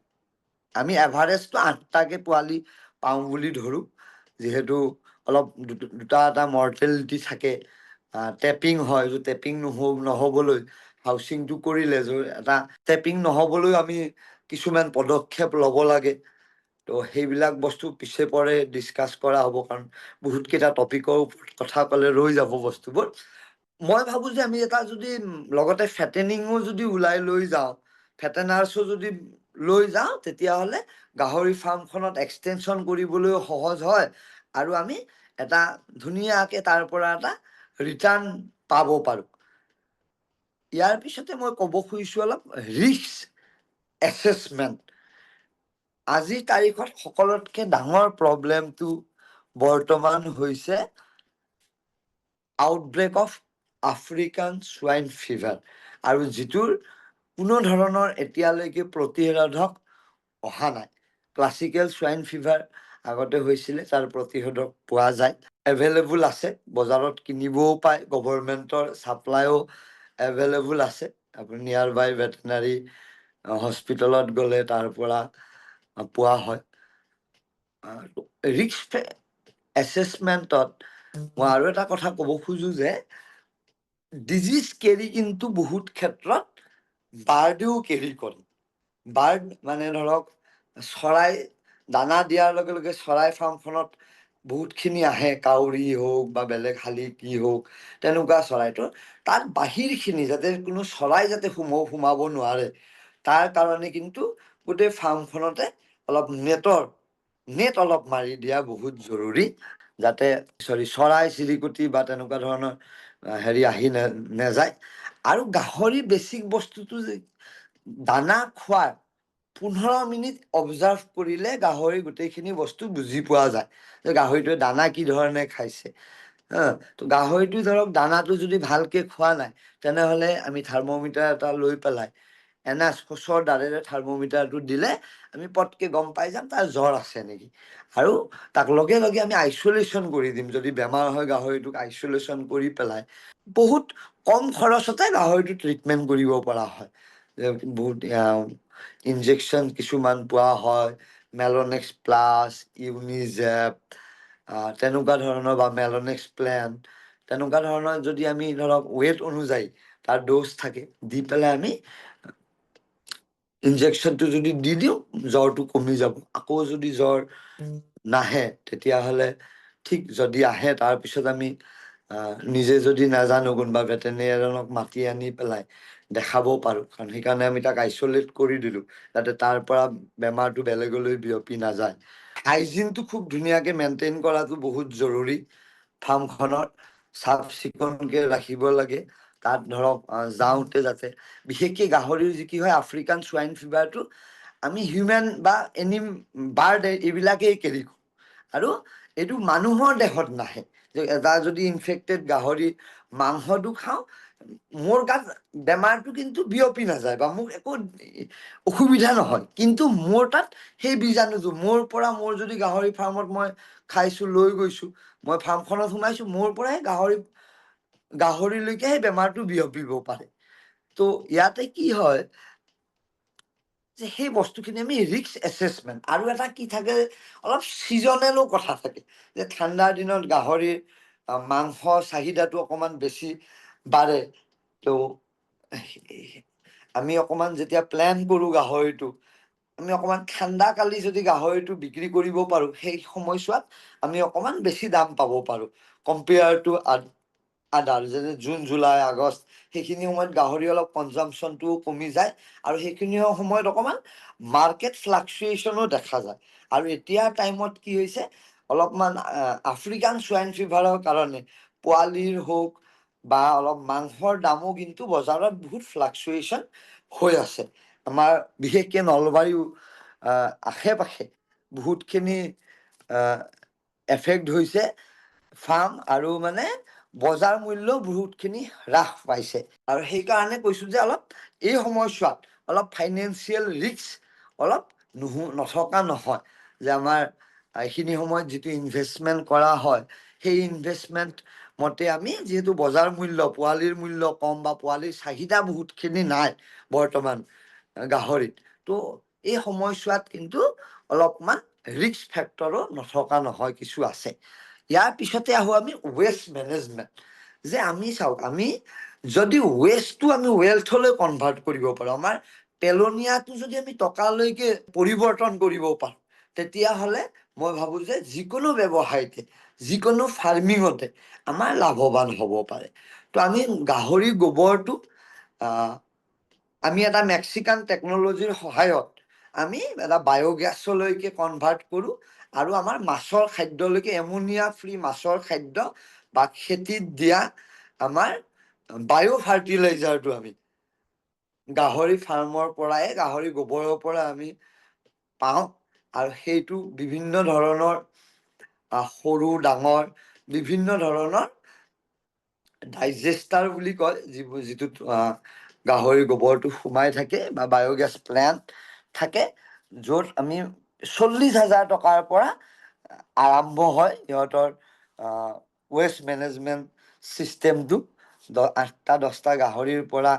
S2: আমি এভাৰেজটো 8টাকে পোৱালি পাওঁ বুলি ধৰোঁ, যিহেতু অলপ দুটা এটা মৰ্টেলিটি থাকে, টেপিং হয়, য'ত টেপিং নহ'বলৈ হাউচিংটো কৰিলে, য'ত এটা টেপিং নহ'বলৈও আমি কিছুমান পদক্ষেপ ল'ব লাগে। তো সেইবিলাক বস্তু পিছে পৰে ডিছকাছ কৰা হ'ব, কাৰণ বহুতকেইটা টপিকৰ ওপৰত কথা ক'লে ৰৈ যাব বস্তুবোৰ। মই ভাবোঁ যে আমি এটা যদি লগতে ফেটেনিঙো যদি ওলাই লৈ যাওঁ, ফেটেনাৰ্ছো যদি লৈ যাওঁ, তেতিয়াহ'লে গাহৰি ফাৰ্মখনত এক্সটেনশ্যন কৰিবলৈও সহজ হয়, আৰু আমি এটা ধুনীয়াকৈ তাৰ পৰা এটা ৰিটাৰ্ণ পাব পাৰোঁ। ইয়াৰ পিছতে মই ক'ব খুজিছোঁ অলপ ৰিস্ক এছেচমেণ্ট। আজিৰ তাৰিখত সকলোতকৈ ডাঙৰ প্ৰব্লেমটো বৰ্তমান হৈছে outbreak of African swine fever, আৰু যিটোৰ কোনো ধৰণৰ এতিয়ালৈকে প্ৰতিষেধক অহা নাই। ক্লাছিকেল ছোৱাইন ফিভাৰ আগতে হৈছিলে, তাৰ প্ৰতিষেধক পোৱা যায়, এভেইলেবল আছে, বজাৰত কিনিবও পায়, গভৰ্ণমেণ্টৰ ছাপ্লাইও এভেইলেবল আছে। আপুনি নিয়াৰ বাই ভেটেনাৰী হস্পিটেলত গ'লে তাৰ পৰা পোৱা হয়। ৰিস্ক এছেচমেণ্টত মই আৰু এটা কথা ক'ব খোজোঁ যে ডিজিজ কেৰি কিন্তু বহুত ক্ষেত্ৰত বাৰ্ডেও কেৰি কৰে। বাৰ্ড মানে ধৰক চৰাই, দানা দিয়াৰ লগে লগে চৰাই ফাৰ্মখনত বহুতখিনি আহে, কাউৰী হওক বা বেলেগ শালিকি হওক, তেনেকুৱা চৰাইটো তাত বাহিৰখিনি যাতে কোনো চৰাই যাতে সোমাব নোৱাৰে, তাৰ কাৰণে কিন্তু গোটেই ফাৰ্মখনতে অলপ নেট অলপ মাৰি দিয়া বহুত জৰুৰী, যাতে চৰাই চিৰিকটি বা তেনেকুৱা ধৰণৰ হেৰি আহি নেযায়। আৰু গাহৰি বেছিক বস্তুটো যে দানা খোৱাৰ 15 মিনিট অবজাৰ্ভ কৰিলে গাহৰি গোটেইখিনি বস্তু বুজি পোৱা যায় যে গাহৰিটোৱে দানা কি ধৰণে খাইছে। তো গাহৰিটো ধৰক দানাটো যদি ভালকে খোৱা নাই, তেনেহ'লে আমি থাৰ্মোমিটাৰ এটা লৈ পেলাই এনাচ শৌচৰ দাঁতেৰে থাৰ্মোমিটাৰটো দিলে আমি পটকে গম পাই যাম তাৰ জ্বৰ আছে নেকি, আৰু তাক লগে লগে আমি আইচলেশ্যন কৰি দিম। যদি বেমাৰ হয় গাহৰিটোক আইচলেশ্যন কৰি পেলাই বহুত কম খৰচতে গাহৰিটো ট্ৰিটমেণ্ট কৰিব পৰা হয়। বহুত ইনজেকশ্যন কিছুমান পোৱা হয়, মেলনেক্স প্লাছ, ইউনিজেপ, তেনেকুৱা ধৰণৰ বা মেলনেক্স প্লেন, তেনেকুৱা ধৰণৰ যদি আমি ধৰক ৱেট অনুযায়ী তাৰ ড'জ থাকে দি পেলাই আমি ইনজেকশ্যনটো যদি দি দিওঁ, জ্বৰটো কমি যাব। আকৌ যদি জ্বৰ নাহে তেতিয়াহ'লে ঠিক, যদি আহে তাৰপিছত আমি নিজে যদি নাজানো কোনোবা ভেটেনেৰিয়ানক মাতি আনি পেলাই দেখাব পাৰোঁ, কাৰণ সেইকাৰণে আমি তাক আইচলেট কৰি দিলোঁ যাতে তাৰ পৰা বেমাৰটো বেলেগলৈ বিয়পি নাযায়। হাইজিনটো খুব ধুনীয়াকৈ মেইনটেইন কৰাটো বহুত জৰুৰী। ফাৰ্মখনত চাফ চিকুণকৈ ৰাখিব লাগে। তাত ধৰক যাওঁতে যাতে বিশেষকৈ গাহৰিৰ যি কি হয়, আফ্ৰিকান ছোৱাইন ফিভাৰটো আমি হিউমেন বা এনি বাৰ্ড এইবিলাকেই কেৰি কৰোঁ, আৰু এইটো মানুহৰ দেহত নাহে। যে এটা যদি ইনফেক্টেড গাহৰি মাংসটো খাওঁ, মোৰ গাত বেমাৰটো কিন্তু বিয়পি নাযায় বা মোক একো অসুবিধা নহয়, কিন্তু মোৰ তাত সেই বীজাণুটো মোৰ পৰা, মোৰ যদি গাহৰি ফাৰ্মত মই খাইছোঁ, লৈ গৈছোঁ, মই ফাৰ্মখনত সোমাইছোঁ, মোৰ পৰাই গাহৰিলৈকে সেই বেমাৰটো বিয়পিব পাৰে। তো ইয়াতে কি হয় যে সেই বস্তুখিনি আমি ৰিস্ক এছেচমেণ্ট। আৰু এটা কি থাকে, অলপ ছিজনেলো কথা থাকে যে ঠাণ্ডাৰ দিনত গাহৰিৰ মাংস চাহিদাটো অকণমান বেছি বাঢ়ে। তো আমি অকণমান যেতিয়া প্লেন কৰোঁ গাহৰিটো, আমি অকণমান ঠাণ্ডাকালি যদি গাহৰিটো বিক্ৰী কৰিব পাৰোঁ, সেই সময়ছোৱাত আমি অকণমান বেছি দাম পাব পাৰোঁ কম্পেয়াৰ টু আদাৰ। যেনে জুন, জুলাই, আগষ্ট, সেইখিনি সময়ত গাহৰি অলপ কনজামশ্যনটোও কমি যায় আৰু সেইখিনি সময়ত অকণমান মাৰ্কেট ফ্লাকচুৱেশ্যনো দেখা যায়। আৰু এতিয়া টাইমত কি হৈছে, অলপমান আফ্ৰিকান চোৱাইন ফিভাৰৰ কাৰণে পোৱালিৰ হওক বা অলপ মাংসৰ দামো কিন্তু বজাৰত বহুত ফ্লাকচুৱেশ্যন হৈ আছে। আমাৰ বিশেষকৈ নলবাৰী আশে পাশে বহুতখিনি এফেক্ট হৈছে ফাৰ্ম আৰু মানে বজাৰ মূল্য বহুতখিনি হ্ৰাস পাইছে। আৰু সেইকাৰণে কৈছোঁ যে অলপ এই সময়ছোৱাত অলপ ফাইনেন্সিয়েল ৰিস্ক অলপ নথকা নহয়, যে আমাৰ এইখিনি সময়ত যিটো ইনভেষ্টমেণ্ট কৰা হয়, সেই ইনভেষ্টমেণ্ট মতে আমি যিহেতু বজাৰ মূল্য, পোৱালিৰ মূল্য কম বা পোৱালিৰ চাহিদা বহুতখিনি নাই বৰ্তমান গাহৰিত, তো এই সময়ছোৱাত কিন্তু অলপমান ৰিস্ক ফেক্টৰো নথকা নহয়, কিছু আছে। ইয়াৰ পিছতে আহোঁ আমি ৱেষ্ট মেনেজমেণ্ট। যে আমি চাওক, আমি যদি ৱেষ্টটো আমি ৱেল্থলৈ কনভাৰ্ট কৰিব পাৰোঁ, আমাৰ পেলনীয়াটো যদি আমি টকালৈকে পৰিৱৰ্তন কৰিব পাৰোঁ, তেতিয়াহ'লে মই ভাবোঁ যে যিকোনো ব্যৱসায়তে, যিকোনো ফাৰ্মিঙতে আমাৰ লাভৱান হ'ব পাৰে। তো আমি গাহৰি গোবৰটো আমি এটা মেক্সিকান টেকন'লজিৰ সহায়ত আমি এটা বায়'গেছলৈকে কনভাৰ্ট কৰোঁ আৰু আমাৰ মাছৰ খাদ্যলৈকে, এমনিয়া ফ্ৰী মাছৰ খাদ্য বা খেতিত দিয়া আমাৰ বায়' ফাৰ্টিলাইজাৰটো আমি গাহৰি ফাৰ্মৰ পৰাই, গাহৰি গোবৰৰ পৰা আমি পাওঁ। আৰু সেইটো বিভিন্ন ধৰণৰ সৰু ডাঙৰ বিভিন্ন ধৰণৰ ডাইজেষ্টাৰ বুলি কয়, যিবোৰ যিটোত গাহৰি গোবৰটো সোমাই থাকে বা বায়'গেছ প্লেণ্ট থাকে, য'ত আমি 40,000 টকাৰ পৰা আৰম্ভ হয় সিহঁতৰ ৱেষ্ট মেনেজমেণ্ট ছিষ্টেমটো। 8টা 10টা গাহৰিৰ পৰা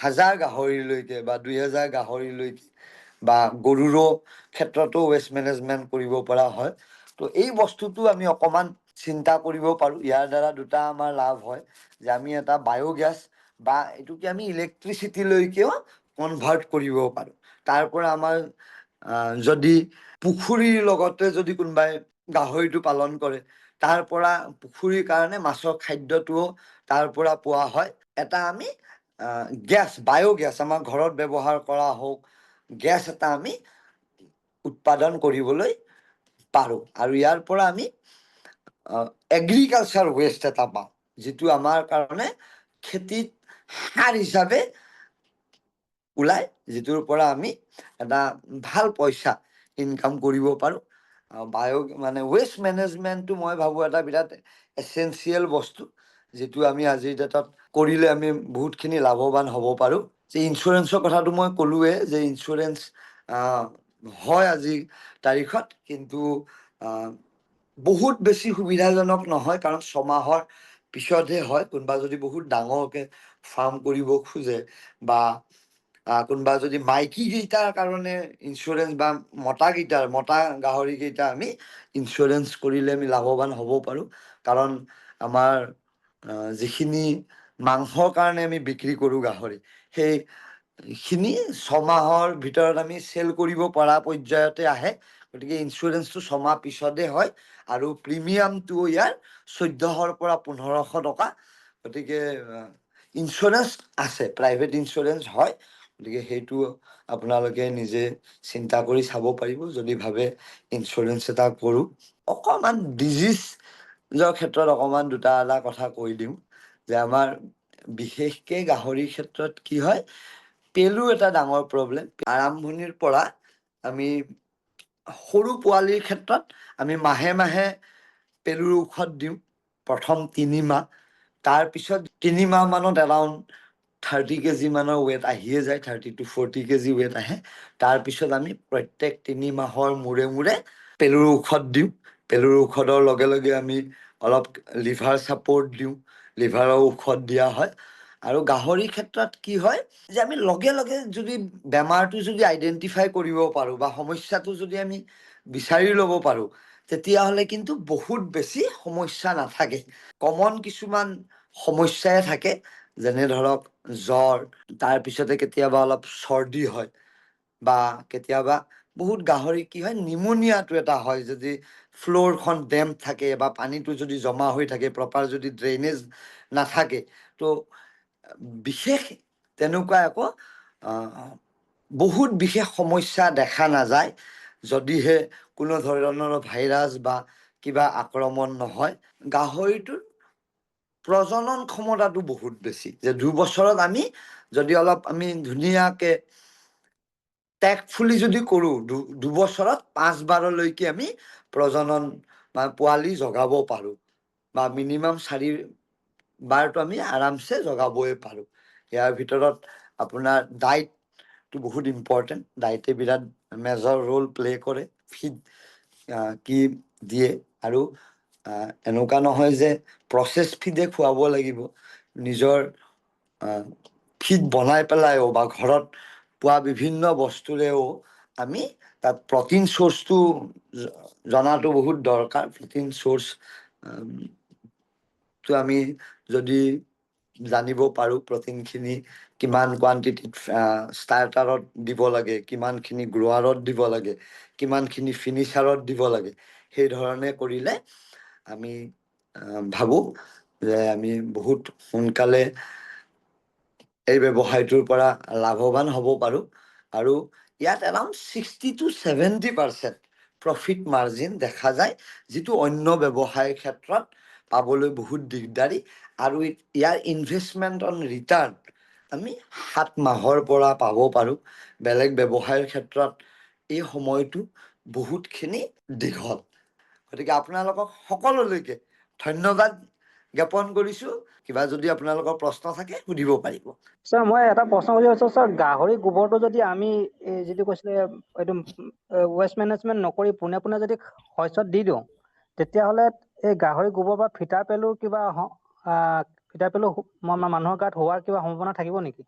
S2: 1000 গাহৰিলৈকে বা 2000 গাহৰিলৈকে বা গৰুৰো ক্ষেত্ৰতো ৱেষ্ট মেনেজমেণ্ট কৰিব পৰা হয়। তো এই বস্তুটো আমি অকণমান চিন্তা কৰিব পাৰোঁ। ইয়াৰ দ্বাৰা দুটা আমাৰ লাভ হয়, যে আমি এটা বায়'গেছ বা এইটোকে আমি ইলেক্ট্ৰিচিটিলৈকেও কনভাৰ্ট কৰিব পাৰোঁ। তাৰ পৰা আমাৰ যদি পুখুৰীৰ লগতে যদি কোনোবাই গাহৰিটো পালন কৰে, তাৰ পৰা পুখুৰীৰ কাৰণে মাছৰ খাদ্যটোও তাৰ পৰা পোৱা হয়। এটা আমি গেছ, বায়'গেছ আমাৰ ঘৰত ব্যৱহাৰ কৰা হওক, গেছ এটা আমি উৎপাদন কৰিবলৈ পাৰোঁ। আৰু ইয়াৰ পৰা আমি এগ্ৰিকালচাৰ ৱেষ্ট এটা পাওঁ, যিটো আমাৰ কাৰণে খেতিত সাৰ হিচাপে ওলায়, যিটোৰ পৰা আমি এটা ভাল পইচা ইনকাম কৰিব পাৰোঁ। মানে ৱেষ্ট মেনেজমেণ্টটো মই ভাবোঁ এটা বিৰাট এচেঞ্চিয়েল বস্তু, যিটো আমি আজিৰ ডেটত কৰিলে আমি বহুতখিনি লাভৱান হ'ব পাৰোঁ। যে ইঞ্চুৰেঞ্চৰ কথাটো মই ক'লোৱে যে ইঞ্চুৰেঞ্চ হয় আজিৰ তাৰিখত, কিন্তু বহুত বেছি সুবিধাজনক নহয়, কাৰণ ছমাহৰ পিছতহে হয়। কোনোবা যদি বহুত ডাঙৰকে ফাৰ্ম কৰিব খোজে বা কোনোবা যদি মাইকী কেইটাৰ কাৰণে ইঞ্চুৰেঞ্চ বা মতাকেইটাৰ, মতা গাহৰি কেইটা আমি ইঞ্চুৰেঞ্চ কৰিলে আমি লাভৱান হ'ব পাৰোঁ। কাৰণ আমাৰ যিখিনি মাংসৰ কাৰণে আমি বিক্ৰী কৰোঁ গাহৰি, সেইখিনি ছমাহৰ ভিতৰত আমি চেল কৰিব পৰা পৰ্যায়তে আহে। গতিকে ইঞ্চুৰেঞ্চটো ছমাহ পিছতে হয় আৰু প্ৰিমিয়ামটো ইয়াৰ 1400ৰ পৰা 1500 টকা। গতিকে ইঞ্চুৰেঞ্চ আছে, প্ৰাইভেট ইঞ্চুৰেঞ্চ হয়। গতিকে সেইটো আপোনালোকে নিজে চিন্তা কৰি চাব পাৰিব যদি ভাবে ইঞ্চুৰেঞ্চ এটা কৰোঁ। অকণমান ডিজিজৰ ক্ষেত্ৰত অকণমান দুটা এটা কথা কৈ দিওঁ, যে আমাৰ বিশেষকৈ গাহৰিৰ ক্ষেত্ৰত কি হয়, পেলু এটা ডাঙৰ প্ৰব্লেম। আৰম্ভণিৰ পৰা আমি সৰু পোৱালিৰ ক্ষেত্ৰত আমি মাহে মাহে পেলুৰ ঔষধ দিওঁ প্ৰথম 3 মাহ। তাৰপিছত 3 মাহ মানত এৰাউণ্ড 30 কেজি মানৰ ৱেট আহিয়ে যায়, 30 to 40 kg weight আহে। তাৰপিছত আমি প্ৰত্যেক 3 মাহৰ মূৰে মূৰে পেলুৰ ঔষধ দিওঁ। পেলুৰ ঔষধৰ লগে লগে আমি অলপ লিভাৰ ছাপৰ্ট দিওঁ, লিভাৰৰ ঔষধ দিয়া হয়। আৰু গাহৰিৰ ক্ষেত্ৰত কি হয় যে আমি লগে লগে যদি বেমাৰটো যদি আইডেণ্টিফাই কৰিব পাৰোঁ বা সমস্যাটো যদি আমি বিচাৰি ল'ব পাৰোঁ, তেতিয়াহ'লে কিন্তু বহুত বেছি সমস্যা নাথাকে। কমন কিছুমান সমস্যাই থাকে, যেনে ধৰক জ্বৰ, তাৰপিছতে কেতিয়াবা অলপ চৰ্দি হয় বা কেতিয়াবা বহুত গাহৰি কি হয়, নিমুনিয়াটো এটা হয়, যদি ফ্ল'ৰখন ডেম্প থাকে বা পানীটো যদি জমা হৈ থাকে, প্ৰপাৰ যদি ড্ৰেইনেজ নাথাকে। তো বিশেষ তেনেকুৱা একো বহুত বিশেষ সমস্যা দেখা নাযায়, যদিহে কোনো ধৰণৰ ভাইৰাছ বা কিবা আক্ৰমণ নহয়। গাহৰিটোৰ প্ৰজনন ক্ষমতাটো বহুত বেছি যে 2 বছৰত আমি যদি অলপ আমি ধুনীয়াকে টেক্টফুলি যদি কৰোঁ, 2 বছৰত পাঁচবাৰলৈকে আমি প্ৰজনন বা পোৱালি জগাব পাৰোঁ বা মিনিমাম চাৰি বাৰটো আমি আৰামছে জগাবই পাৰোঁ। ইয়াৰ ভিতৰত আপোনাৰ ডাইটটো বহুত ইম্পৰ্টেণ্ট। ডাইটে বিৰাট মেজৰ ৰোল প্লে কৰে। ফিড কি দিয়ে আৰু এনেকুৱা নহয় যে প্ৰচেছ ফিডে খুৱাব লাগিব। নিজৰ ফিড বনাই পেলাইও বা ঘৰত পোৱা বিভিন্ন বস্তুৰেও আমি তাত প্ৰটিন চ'ৰ্চটো জনাটো বহুত দৰকাৰ। প্ৰটিন চ'ৰ্চ টো আমি যদি জানিব পাৰোঁ, প্ৰটিনখিনি কিমান কোৱান্টিটিত ষ্টাৰ্টাৰত দিব লাগে, কিমানখিনি গ্ৰ'ৱাৰত দিব লাগে, কিমানখিনি ফিনিচাৰত দিব লাগে, সেই ধৰণে কৰিলে আমি ভাবোঁ যে আমি বহুত সোনকালে এই ব্যৱসায়টোৰ পৰা লাভৱান হ'ব পাৰোঁ। আৰু ইয়াত around 60 to 70% profit margin দেখা যায়, যিটো অন্য ব্যৱসায়ৰ ক্ষেত্ৰত পাবলৈ বহুত দিগদাৰী। আৰু ইয়াৰ ইনভেষ্টমেণ্ট অন ৰিটাৰ্ণ আমি 7 মাহৰ পৰা পাব পাৰোঁ। বেলেগ ব্যৱসায়ৰ ক্ষেত্ৰত এই সময়টো বহুতখিনি দীঘল। গতিকে আপোনালোকক সকলোলৈকে ধন্যবাদ জ্ঞাপন কৰিছোঁ। কিবা যদি আপোনালোকৰ প্ৰশ্ন থাকে, সুধিব পাৰিব।
S3: ছাৰ, মই এটা প্ৰশ্ন সুধিব আছো ছাৰ। গাহৰি গোবৰটো যদি আমি এই যিটো কৈছিলে, এইটো ৱেষ্ট মেনেজমেণ্ট নকৰি পোনে পোনে যদি শস্যত দি দিওঁ, তেতিয়াহ'লে এই গাহৰি গোবৰ বা ফিটা পেলুৰ কিবা ফিটা পেলু মানুহৰ গাত হোৱাৰ কিবা সম্ভাৱনা থাকিব নেকি?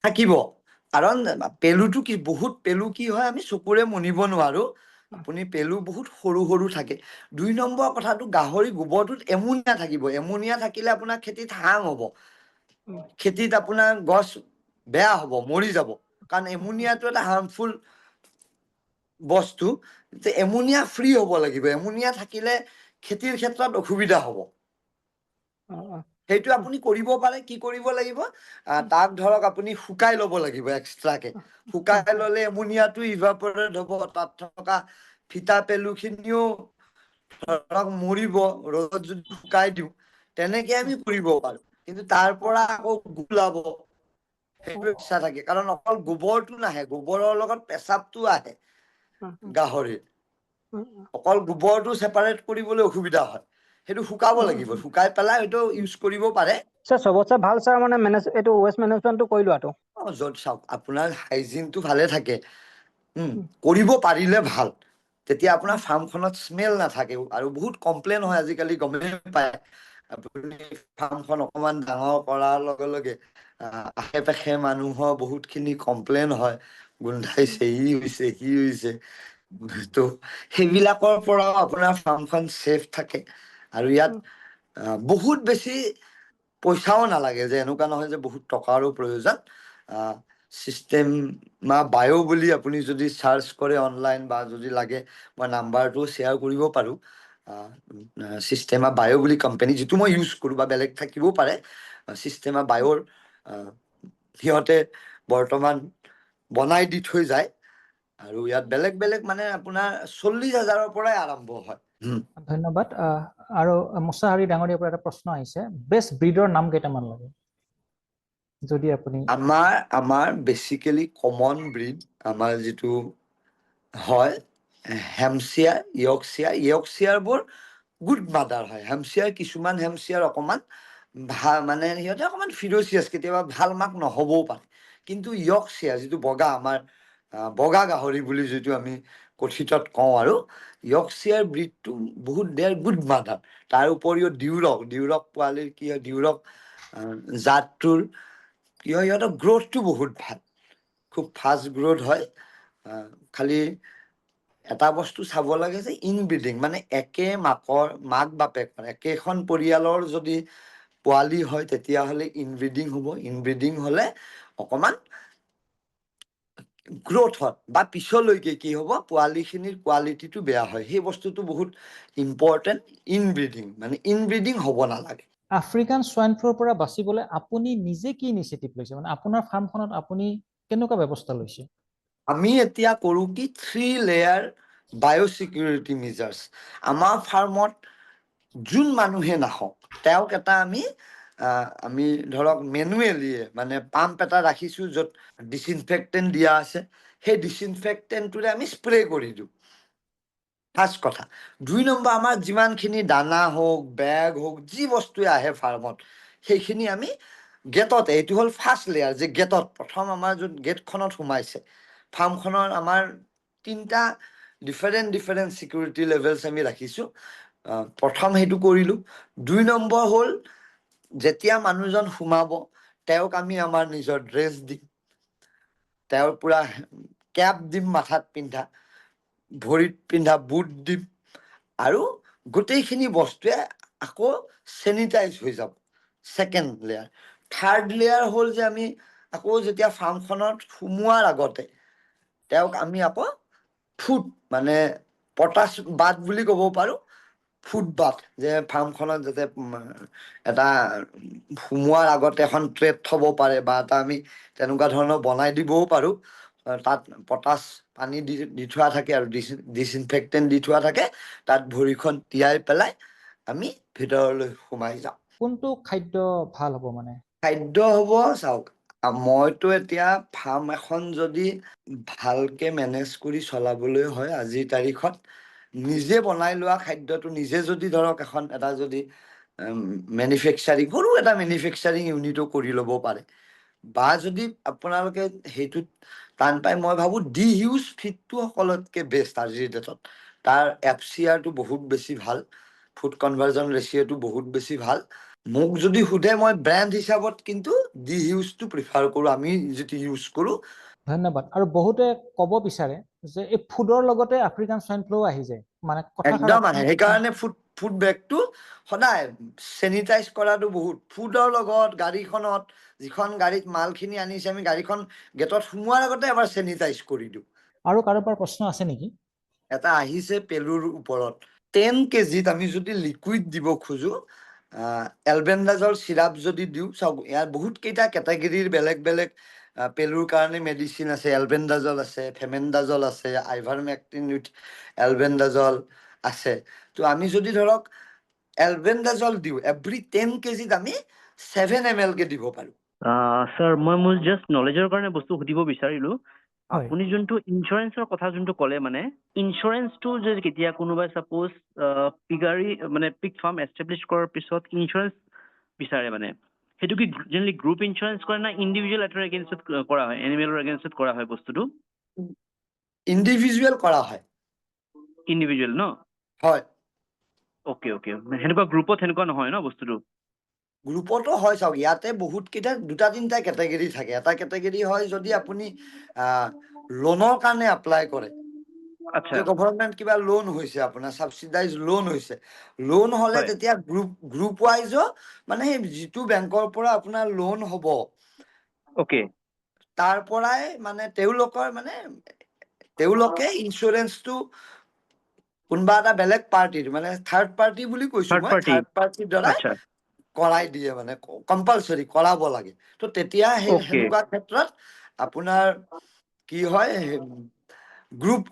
S2: থাকিব। কাৰণ পেলুটো কি, বহুত পেলু কি হয়, আমি চকুৰে মনিব নোৱাৰো। আপুনি পেলু বহুত সৰু সৰু থাকে। 2 নম্বৰ কথাটো, গাহৰি গোবৰটোত এমোনিয়া থাকিব। এমোনিয়া থাকিলে আপোনাৰ খেতিত হাৰ্ম হ'ব। খেতিত আপোনাৰ গছ বেয়া হ'ব, মৰি যাব। কাৰণ এমোনিয়াটো এটা হাৰ্মফুল বস্তু। এমোনিয়া ফ্ৰী হ'ব লাগিব। এমোনিয়া থাকিলে খেতিৰ ক্ষেত্ৰত অসুবিধা হ'ব। সেইটো আপুনি কৰিব পাৰে। কি কৰিব লাগিব? তাক ধৰক আপুনি শুকাই ল'ব লাগিব এক্সট্ৰাকে। শুকাই ল'লে এমোনিয়াটো ইভাপৰেট হ'ব, তাত থকা ফিটা পেলুখিনিও ধৰক মৰিব, ৰ'দত যদি শুকাই দিওঁ। তেনেকে আমি কৰিব পাৰো। কিন্তু তাৰ পৰা আকৌ ওলাব, সেইটো ইচ্ছা থাকে। কাৰণ অকল গোবৰটো নাহে, গোবৰৰ লগত পেচাবটো আহে। গাহৰিৰ অকল গোবৰটো ছেপাৰেট কৰিবলৈ অসুবিধা হয়। সেইটো শুকাব লাগিব, শুকাই পেলাই হয়তো ইউজ কৰিব পাৰে।
S3: ছাৰ, চবতছে ভাল ছাৰ, মানে মেনেজ এইটো ৱেষ্ট মেনেজমেণ্টটো কৰি লোৱাটো।
S2: অ, য'ত চাওক আপোনাৰ হাইজিনটো ভালে থাকে, কৰিব পাৰিলে ভাল। তেতিয়া আপোনাৰ ফাৰ্মখনত স্মেল নাথাকে। আৰু বহুত কমপ্লেইন হয় আজিকালি, গমেই পায় আপুনি, ফাৰ্মখন অকণমান ডাঙৰ কৰাৰ লগে লগে আশে পাশে মানুহৰ বহুতখিনি কমপ্লেইন হয়, গোন্ধাইছে, ই হৈছে, সি হৈছে। ত' সেইবিলাকৰ পৰাও আপোনাৰ ফাৰ্মখন ছেফ থাকে। আৰু ইয়াত বহুত বেছি পইচাও নালাগে যে এনেকুৱা নহয় যে বহুত টকাৰো প্ৰয়োজন। চিষ্টেমা বায়' বুলি আপুনি যদি চাৰ্চ কৰে অনলাইন বা যদি লাগে মই নাম্বাৰটো শ্বেয়াৰ কৰিব পাৰোঁ। চিষ্টেমা বায়' বুলি কোম্পানী, যিটো মই ইউজ কৰোঁ বা বেলেগ থাকিবও পাৰে, চিষ্টেমা বায়'ৰ সিহঁতে বৰ্তমান বনাই দি থৈ যায়। আৰু ইয়াত বেলেগ বেলেগ মানে আপোনাৰ 40 হাজাৰৰ পৰাই আৰম্ভ হয়।
S1: ধন্যবাদ। আৰু মুছাহাৰী ডাঙৰীয়াৰ পৰা এটা প্ৰশ্ন আহিছে, বেষ্ট ব্ৰীডৰ নাম কেইটামান লাগে যদি আপুনি।
S2: আমাৰ বেচিকেলি কমন ব্ৰীড আমাৰ যিটো হয়, হেমচিয়াৰ, য়ৰ্কচিয়াৰ। য়ৰ্কচিয়াৰবোৰ গুড মাদাৰ হয়। হেমচিয়াৰ, কিছুমান হেমচিয়াৰ অকণমান ভাল মানে সিহঁতে অকণমান ফিৰচিয়াছ, কেতিয়াবা ভাল মাক নহ'বও পাৰে। কিন্তু য়ৰ্কচিয়াৰ যিটো বগা, আমাৰ বগা গাহৰি বুলি যিটো আমি কথিতত কওঁ, আৰু য়ৰ্কচিয়াৰ ব্ৰীডটো বহুত দে আৰ গুড মাদাৰ। তাৰ উপৰিও ডিউৰক, ডিউৰক পোৱালিৰ কি হয়, ডিউৰক জাতটোৰ কি হয়, সিহঁতৰ গ্ৰ'থটো বহুত ভাল, খুব ফাষ্ট গ্ৰ'থ হয়। খালি এটা বস্তু চাব লাগে যে ইনব্ৰিডিং, মানে একে মাকৰ মাক বাপেকৰ একেখন পৰিয়ালৰ যদি পোৱালি হয়, তেতিয়াহ'লে ইনব্ৰিডিং হ'ব। ইনব্ৰিডিং হ'লে অকণমান গ্ৰ'থত বা পিছলৈকে কি হ'ব, পোৱালিখিনিৰ কোৱালিটিটো বেয়া হয়। সেই বস্তুটো বহুত ইম্পৰ্টেণ্ট। ইনব্ৰিডিং মানে ইনব্ৰিডিং হ'ব নালাগে।
S1: আফ্ৰিকান ছোৱাইন ফ্লুৰ পৰা বাচিবলৈ আপুনি নিজে কি ইনিচিয়েটিভ লৈছে? মানে আপোনাৰ ফাৰ্মখনত আপুনি কেনেকুৱা ব্যৱস্থা লৈছে?
S2: আমি এতিয়া কৰোঁ কি, থ্ৰী লেয়াৰ বায়'চিকিউৰিটি মেজাৰ্ছ। আমাৰ ফাৰ্মত যোন মানুহে নাহক, তেওঁক এটা আমি ধৰক মেনুৱেলিয়ে মানে পাম্প এটা ৰাখিছোঁ, য'ত ডিছইনফেক্টেণ্ট দিয়া আছে। সেই ডিছইনফেক্টেণ্টটোৰে আমি স্প্ৰে কৰি দিওঁ, ফাৰ্ষ্ট কথা। 2 নম্বৰ, আমাৰ যিমানখিনি দানা হওক, বেগ হওক, যি বস্তুৱে আহে ফাৰ্মত, সেইখিনি আমি গেটতে, এইটো হ'ল ফাৰ্ষ্ট লেয়াৰ, যে গেটত প্ৰথম আমাৰ য'ত গেটখনত সোমাইছে। ফাৰ্মখনৰ আমাৰ তিনিটা ডিফাৰেণ্ট ডিফাৰেণ্ট চিকিউৰিটি লেভেলছ আমি ৰাখিছোঁ। প্ৰথম সেইটো কৰিলোঁ। 2 নম্বৰ হ'ল, যেতিয়া মানুহজন সোমাব, তেওঁক আমি আমাৰ নিজৰ ড্ৰেছ দিম, তেওঁৰ পূৰা কেপ দিম, মাথাত পিন্ধা, ভৰিত পিন্ধা বুট দিম, আৰু গোটেইখিনি বস্তুৱে আকৌ চেনিটাইজ হৈ যাব, ছেকেণ্ড লেয়াৰ। থাৰ্ড লেয়াৰ হ'ল যে আমি আকৌ যেতিয়া ফাৰ্মখনত সোমোৱাৰ আগতে তেওঁক আমি আকৌ ফুট, মানে পটাচ বাথ বুলি ক'ব পাৰোঁ, ফুট বাথ, যে ফাৰ্মখনত যাতে এটা সোমোৱাৰ আগতে এখন ট্ৰেপ থ'ব পাৰে বা এটা আমি তেনেকুৱা ধৰণৰ বনাই দিবও পাৰোঁ। তাত পটাচ পানী দি দি থোৱা থাকে আৰু ডিছইনফেক্টেণ্ট দি থোৱা থাকে। তাত ভৰিখন তিয়াই পেলাই আমি ভিতৰলৈ সোমাই যাওঁ।
S1: কোনটো খাদ্য ভাল হ'ব মানে?
S2: খাদ্য হ'ব, চাওক, মইতো এতিয়া ফাৰ্ম এখন যদি ভালকে মেনেজ কৰি চলাবলৈ হয়, আজিৰ তাৰিখত নিজে বনাই লোৱা খাদ্যটো, নিজে যদি ধৰক এখন এটা যদি মেনুফেকচাৰিং, সৰু এটা মেনুফেকচাৰিং ইউনিটো কৰি ল'ব পাৰে, বা যদি আপোনালোকে সেইটোত টান পায়, মই ভাবোঁ ডি হিউজ ফিডটো সকলোতকৈ বেষ্ট আজিৰ ডেটত। তাৰ এফচিআৰটো বহুত বেছি ভাল, ফুড কনভাৰ্জন ৰেচিঅ'টো বহুত বেছি ভাল। মোক যদি সোধে, মই ব্ৰেণ্ড হিচাপত কিন্তু ডি হিউজটো প্ৰিফাৰ কৰোঁ, আমি যিটো ইউজ কৰোঁ।
S1: ধন্যবাদ। আৰু বহুতে ক'ব বিচাৰে যে এই ফুডৰ লগতে আফ্ৰিকান ছোৱাইন ফ্লু আহি যায়, মানে কথাষাৰ
S2: একদম আহে। সেইকাৰণে ফুড বেগটো সদায় চেনিটাইজ কৰাটো বহুত, ফুডৰ লগত গাড়ীখনত, যিখন গাড়ীত মালখিনি আনিছে, আমি গাড়ীখন গেটত সোমোৱাৰ আগতে এবাৰ চেনিটাইজ কৰি দিওঁ।
S1: আৰু কাৰোবাৰ প্ৰশ্ন আছে নেকি?
S2: এটা আহিছে পেলুৰ ওপৰত। 10 কেজিত আমি যদি লিকুইড দিব খোজো, এলবেণ্ডাজল চিৰাপ যদি দিওঁ, চাওক, ইয়াৰ বহুত কেইটা কেটেগৰীৰ বেলেগ বেলেগ পেলুৰ কাৰণে মেডিচিন আছে। এলবেণ্ডাজল আছে, ফেমেণ্ডাজল আছে, আইভাৰমেক্টিন উইথ এলবেণ্ডাজল আছে। তো আমি যদি ধৰক এলবেণ্ডাজল দিওঁ, এভৰি 10 কেজিত আমি 7 এম এলকে দিব পাৰোঁ।
S4: ছাৰ, মই মোৰ জাষ্ট নলেজৰ কাৰণে বস্তু সুধিব বিচাৰিলো।
S1: হয়।
S4: আপুনি যোনটো ইঞ্চুৰেঞ্চৰ কথা যোনটো ক'লে, মানে ইঞ্চুৰেঞ্চটো যে কেতিয়া কোনোবাই ছাপ'জ পিগাৰী, মানে পিগ ফাৰ্ম এষ্টাব্লিছ কৰাৰ পিছত ইঞ্চুৰেঞ্চ বিচাৰে, মানে সেইটো কি জেনেৰেলি গ্ৰুপ ইঞ্চুৰেঞ্চ কৰে না ইণ্ডিভিজুৱেল এটাৰ এগেইনষ্টত কৰা হয়, এনিমেলৰ এগেইনষ্টত কৰা হয় বস্তুটো?
S2: ইণ্ডিভিজুৱেল কৰা হয়।
S4: ইণ্ডিভিজুৱেল ন?
S2: হয়।
S4: অ'কে, সেনেকুৱা গ্ৰুপত সেনেকুৱা নহয় ন বস্তুটো?
S2: গ্ৰুপতো হয়। চাওক, ইয়াতে বহুত কেইটা, দুটা তিনিটা কেটেগৰী থাকে। এটা কেটেগৰী হয় যদি আপুনি লোনৰ কাৰণে এপ্লাই কৰে, যে গভৰ্ণমেণ্ট কিবা লোন হৈছে, আপোনাৰ ছাবচিডাইজ লোন হৈছে, লোন হ'লে তেতিয়া গ্ৰুপ ৱাইজো, মানে সেই যিটো বেংকৰ পৰা আপোনাৰ লোন হ'ব, তাৰ পৰাই মানে তেওঁলোকৰ, মানে তেওঁলোকে ইঞ্চুৰেঞ্চটো কোনোবা এটা বেলেগ পাৰ্টিৰ, মানে থাৰ্ড পাৰ্টি বুলি কৈছো
S4: থাৰ্ড
S2: মই,
S4: পাৰ্টি।
S2: থাৰ্ড পাৰ্টিৰ দ্বাৰা কৰাই দিয়ে, মানে কম্পালচৰি কৰাব লাগে। তো তেতিয়া সেই সেনেকুৱা ক্ষেত্ৰত আপোনাৰ কি হয়, গ্ৰুপ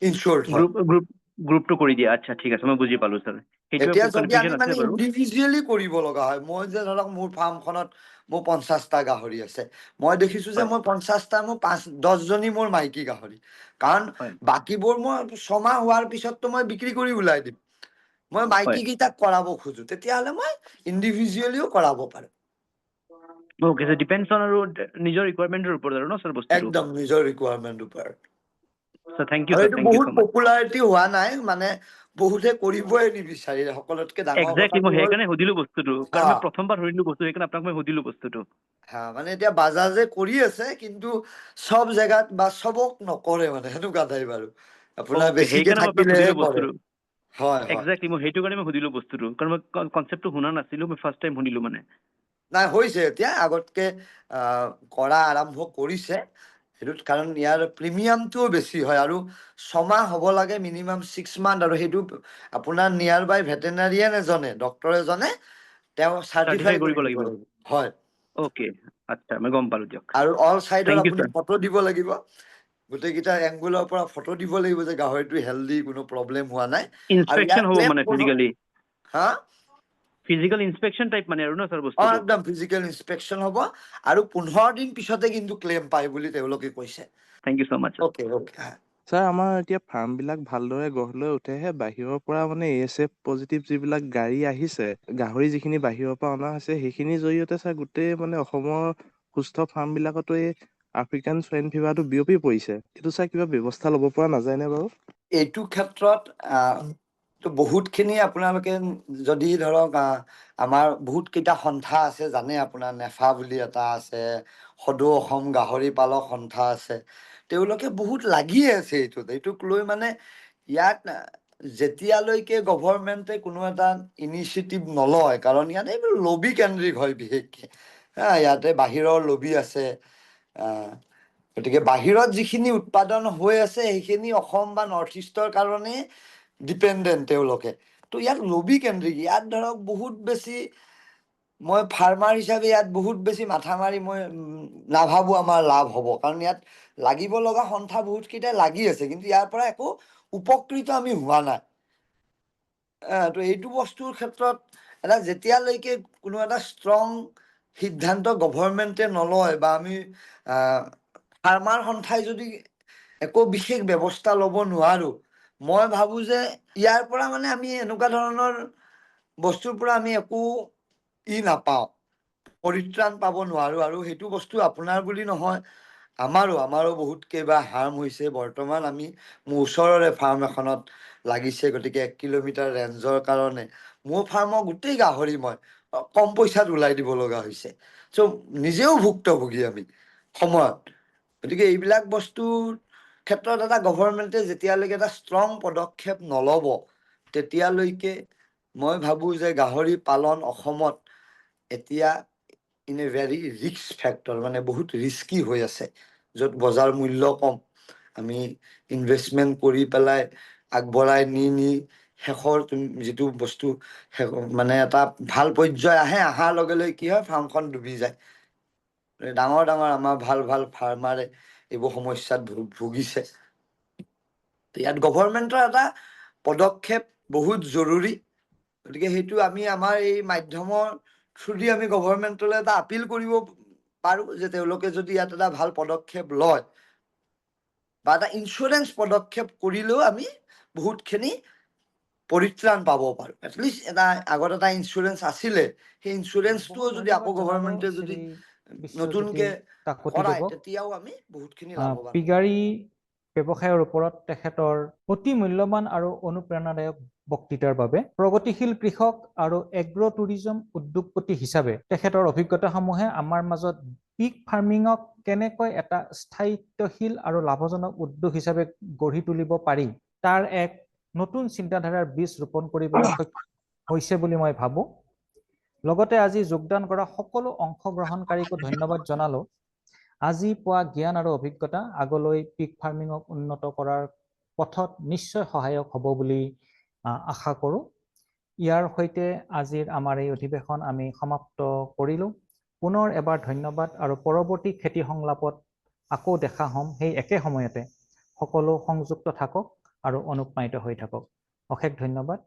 S2: ইনচিয়ৰ্ড হয়।
S4: গ্ৰুপটো কৰি দিয়ে। আচ্ছা, ঠিক আছে, মই বুজি পালো ছাৰ। সেইটো
S2: এতিয়া যদি
S4: কনফিউজন
S2: আমি মানে
S4: আছে বাৰু।
S2: ইণ্ডিভিজুৱেলি কৰিব লগা হয়, মই যে ধৰক মোৰ ফাৰ্মখনত মোৰ 50টা গাহৰি আছে, মই দেখিছো যে মই 50টা, মোৰ 5-10জনী মোৰ মাইকী গাহৰি, কাৰণ বাকীবোৰ মই 6 মাহ হোৱাৰ পিছততো মই বিক্ৰী কৰি ওলাই দিম। মই মাইকী কেইটাক কৰাব খোজো, তেতিয়াহ'লে মই ইণ্ডিভিজুৱেলিও কৰাব পাৰো।
S4: অ'কে ছাৰ, ডিপেণ্ডছ অন আৰু নিজৰ ৰিকুৱাৰমেণ্টৰ ওপৰত আৰু ন ছাৰ বস্তুটো?
S2: একদম নিজৰ ৰিকুৱাৰমেণ্ট ওপৰত।
S4: ছাৰ thank U
S2: আৰু
S4: ছাৰ,
S2: এইটো
S4: thank U
S2: বহুত
S4: চ' মাচ।
S2: পপুলাৰিটি হোৱা নাই, মানে বহুতে কৰিবই নিবিচাৰে। সকলোতকে ডাঙৰ
S4: একজেক্টলি,
S2: কথাটো
S4: মই
S2: হ'ল
S4: সেইকাৰণে সুধিলো বস্তুটো, কাৰণ মই প্ৰথমবাৰ শুনিলো বস্তু, সেইকাৰণে আপোনাক মই সুধিলো বস্তুটো।
S2: হা, মানে এতিয়া বাজাজে কৰি আছে, কিন্তু চব জেগাত বা চবক নকৰে, মানে সেনেকুৱা টাইপ আৰু আপোনাৰ
S4: অ'কে,
S2: বেছিকে
S4: সেইকাৰণে মই আপোনাক
S2: থাকিলেহে
S4: সুধিলো
S2: কৰে।
S4: বস্তুটো।
S2: হয় হয়,
S4: একজেক্টলি, মই সেইটো কাৰণে মই সুধিলো বস্তুটো, কাৰণ মই কনচেপ্টটো শুনা নাছিলো, মই ফাৰ্ষ্ট টাইম শুনিলো মানে।
S2: নাই, হৈছে এতিয়া আগতকে কৰা আৰম্ভ কৰিছে সেইটোত, কাৰণ ইয়াৰ প্ৰিমিয়ামটোও বেছি হয় আৰু 6 মাহ হ'ব লাগে, মিনিমাম 6 মান্থ। আৰু সেইটো আপোনাৰ নিয়াৰ বাই ভেটেনাৰিয়ান এজনে, ডক্তৰ এজনে তেওঁ
S4: চাৰ্টিফাই
S2: চাৰ্টিফাই
S4: কৰিব
S2: কৰি দিব
S4: লাগিব।
S2: লাগিব, হয়।
S4: অ'কে, আচ্ছা, মই গম পালো দিয়ক।
S2: আৰু অল চাইডৰ
S4: thank U
S2: আপুনি
S4: ছাৰ।
S2: ফটো দিব লাগিব, গোটেইকেইটা এংগুলৰ পৰা ফটো দিব লাগিব যে গাহৰিটো হেল্ডি, কোনো প্ৰব্লেম হোৱা নাই। আৰু ইয়াৰ
S4: ইনস্পেকশ্যন হ'ব
S2: ক্লেম
S4: মানে
S2: কোনো
S4: ফিজিকেলি?
S2: হা?
S4: ফিজিকেল ইনস্পেকশ্যন টাইপ মানে আৰু ন ছাৰ বস্তুটো?
S2: একদম ফিজিকেল ইনস্পেকশ্যন হ'ব আৰু 15 দিন পিছতে কিন্তু ক্লেম পায় বুলি তেওঁলোকে কৈছে।
S4: Thank you so much.
S2: Okay okay.
S5: Sir, আমাৰ এতিয়া ফাৰ্ম বিলাক ভালদৰে গঢ় লৈ উঠেহে। বাহিৰৰ পৰা মানে এএছএফ পজিটিভ যিবিলাক গাড়ী আহিছে, গাহৰি যিখিনি বাহিৰৰ পৰা অনা হৈছে, সেইখিনিৰ জৰিয়তে ছাৰ গোটেই মানে অসমৰ সুস্থ ফাৰ্ম বিলাকতো এই আফ্ৰিকান চুৱাইন ফিভাৰটো বিয়পি পৰিছে। এইটো ছাৰ কিবা ব্যৱস্থা ল'ব পৰা নাযায় নে বাৰু?
S2: এইটো ক্ষেত্ৰত তো বহুতখিনি আপোনালোকে যদি ধৰক আমাৰ বহুত কেইটা সন্থা আছে, জানে, আপোনাৰ নেফা বুলি এটা আছে, সদৌ অসম গাহৰি পালক সন্থা আছে, তেওঁলোকে বহুত লাগিয়ে আছে এইটোত, এইটোক লৈ। মানে ইয়াত যেতিয়ালৈকে গভৰ্ণমেণ্টে কোনো এটা ইনিচিয়েটিভ নলয়, কাৰণ ইয়াত এইবোৰ লবি কেন্দ্ৰিক হয় বিশেষকে, হা, ইয়াতে বাহিৰৰ লবি আছে। গতিকে বাহিৰত যিখিনি উৎপাদন হৈ আছে, সেইখিনি অসম বা নৰ্থ ইষ্টৰ কাৰণে ডিপেণ্ডেণ্ট তেওঁলোকে। তো ইয়াত লবি কেন্দ্ৰিক, ইয়াত ধৰক বহুত বেছি মই ফাৰ্মাৰ হিচাপে ইয়াত বহুত বেছি মাথা মাৰি মই নাভাবোঁ আমাৰ লাভ হ'ব, কাৰণ ইয়াত লাগিব লগা সন্থা বহুতকেইটাই লাগি আছে, কিন্তু ইয়াৰ পৰা একো উপকৃত আমি হোৱা নাই। তো এইটো বস্তুৰ ক্ষেত্ৰত এটা যেতিয়ালৈকে কোনো এটা ষ্ট্ৰং সিদ্ধান্ত গভৰ্ণমেণ্টে নলয় বা আমি ফাৰ্মাৰ সন্থাই যদি একো বিশেষ ব্যৱস্থা ল'ব নোৱাৰোঁ, মই ভাবোঁ যে ইয়াৰ পৰা মানে আমি এনেকুৱা ধৰণৰ বস্তুৰ পৰা আমি একো নাপাওঁ, পৰিত্ৰাণ পাব নোৱাৰোঁ। আৰু সেইটো বস্তু আপোনাৰ বুলি নহয়, আমাৰো বহুত কেইবা হাৰ্ম হৈছে। বৰ্তমান আমি মোৰ ওচৰৰে ফাৰ্ম এখনত লাগিছে, গতিকে 1 কিলোমিটাৰ ৰেঞ্জৰ কাৰণে মোৰ ফাৰ্মৰ গোটেই গাহৰি মই কম পইচাত ওলাই দিব লগা হৈছে। চ' নিজেও ভুক্তভোগী আমি সময়ত। গতিকে এইবিলাক বস্তুৰ ক্ষেত্ৰত এটা গভৰ্ণমেণ্টে যেতিয়ালৈকে এটা ষ্ট্ৰং পদক্ষেপ নল'ব, তেতিয়ালৈকে মই ভাবোঁ যে গাহৰি পালন অসমত এতিয়া in a very risk factor, মানে বহুত ৰিস্কি হৈ আছে, য'ত বজাৰ মূল্য কম, আমি ইনভেষ্টমেণ্ট কৰি পেলাই আগবঢ়াই নি নি শেষৰ যিটো বস্তু মানে এটা ভাল পৰ্যায় আহে, অহাৰ লগে লগে কি হয়, ফাৰ্মখন ডুবি যায়। ডাঙৰ ডাঙৰ আমাৰ ভাল ভাল ফাৰ্মাৰে এইবোৰ সমস্যাত ভুগিছে। ইয়াত গভৰ্ণমেণ্টৰ এটা পদক্ষেপ বহুত জৰুৰী। গতিকে সেইটো আমি আমাৰ এই মাধ্যমৰ থ্ৰুদি আমি গভৰ্ণমেণ্টলৈ এটা আপিল কৰিব পাৰোঁ যে তেওঁলোকে যদি ইয়াত এটা ভাল পদক্ষেপ লয় বা এটা ইঞ্চুৰেঞ্চ পদক্ষেপ কৰিলেও আমি বহুতখিনি পৰিত্ৰাণ পাব পাৰোঁ। এটলিষ্ট এটা আগত এটা ইঞ্চুৰেঞ্চ আছিলে, সেই ইঞ্চুৰেঞ্চটোও
S1: বহুত
S2: যদি আকৌ
S1: ধন্যবাদ জনালো
S2: গভৰ্ণমেণ্টে যদি
S1: শ্ৰী বিশ্বজ্যোতি
S2: নতুনকে
S1: কাকতি
S2: কৰায়,
S1: দেৱক।
S2: তেতিয়াও আমি বহুতখিনি লাভৱান হ'ম।
S1: পিগাৰী ব্যৱসায়ৰ ওপৰত তেখেতৰ অতি মূল্যৱান আৰু অনুপ্ৰেৰণাদায়ক বক্তৃতাৰ বাবে। প্ৰগতিশীল কৃষক আৰু এগ্ৰ' টুৰিজম উদ্যোগপতি হিচাপে তেখেতৰ অভিজ্ঞতাসমূহে আমাৰ মাজত পিগ ফাৰ্মিঙক কেনেকৈ এটা স্থায়িত্বশীল আৰু লাভজনক উদ্যোগ হিচাপে গঢ়ি তুলিব পাৰি, তাৰ এক নতুন চিন্তাধাৰাৰ বীজ ৰোপণ কৰিবলৈ সক্ষম হৈছে বুলি মই ভাবোঁ। লগতে আজি যোগদান কৰা সকলো অংশগ্ৰহণকাৰীকো ধন্যবাদ জনালোঁ। আজি পোৱা জ্ঞান আৰু অভিজ্ঞতা আগলৈ পিগ ফাৰ্মিঙক উন্নত কৰাৰ পথত নিশ্চয় সহায়ক হ'ব বুলি আশা কৰোঁ। ইয়াৰ সৈতে আজিৰ আমাৰ এই অধিৱেশন আমি সমাপ্ত কৰিলোঁ। পুনৰ এবাৰ ধন্যবাদ আৰু পৰৱৰ্তী খেতি সংলাপত আকৌ দেখা হ'ম সেই একে সময়তে। সকলো সংযুক্ত থাকক আৰু অনুপ্ৰাণিত হৈ থাকক। অশেষ ধন্যবাদ।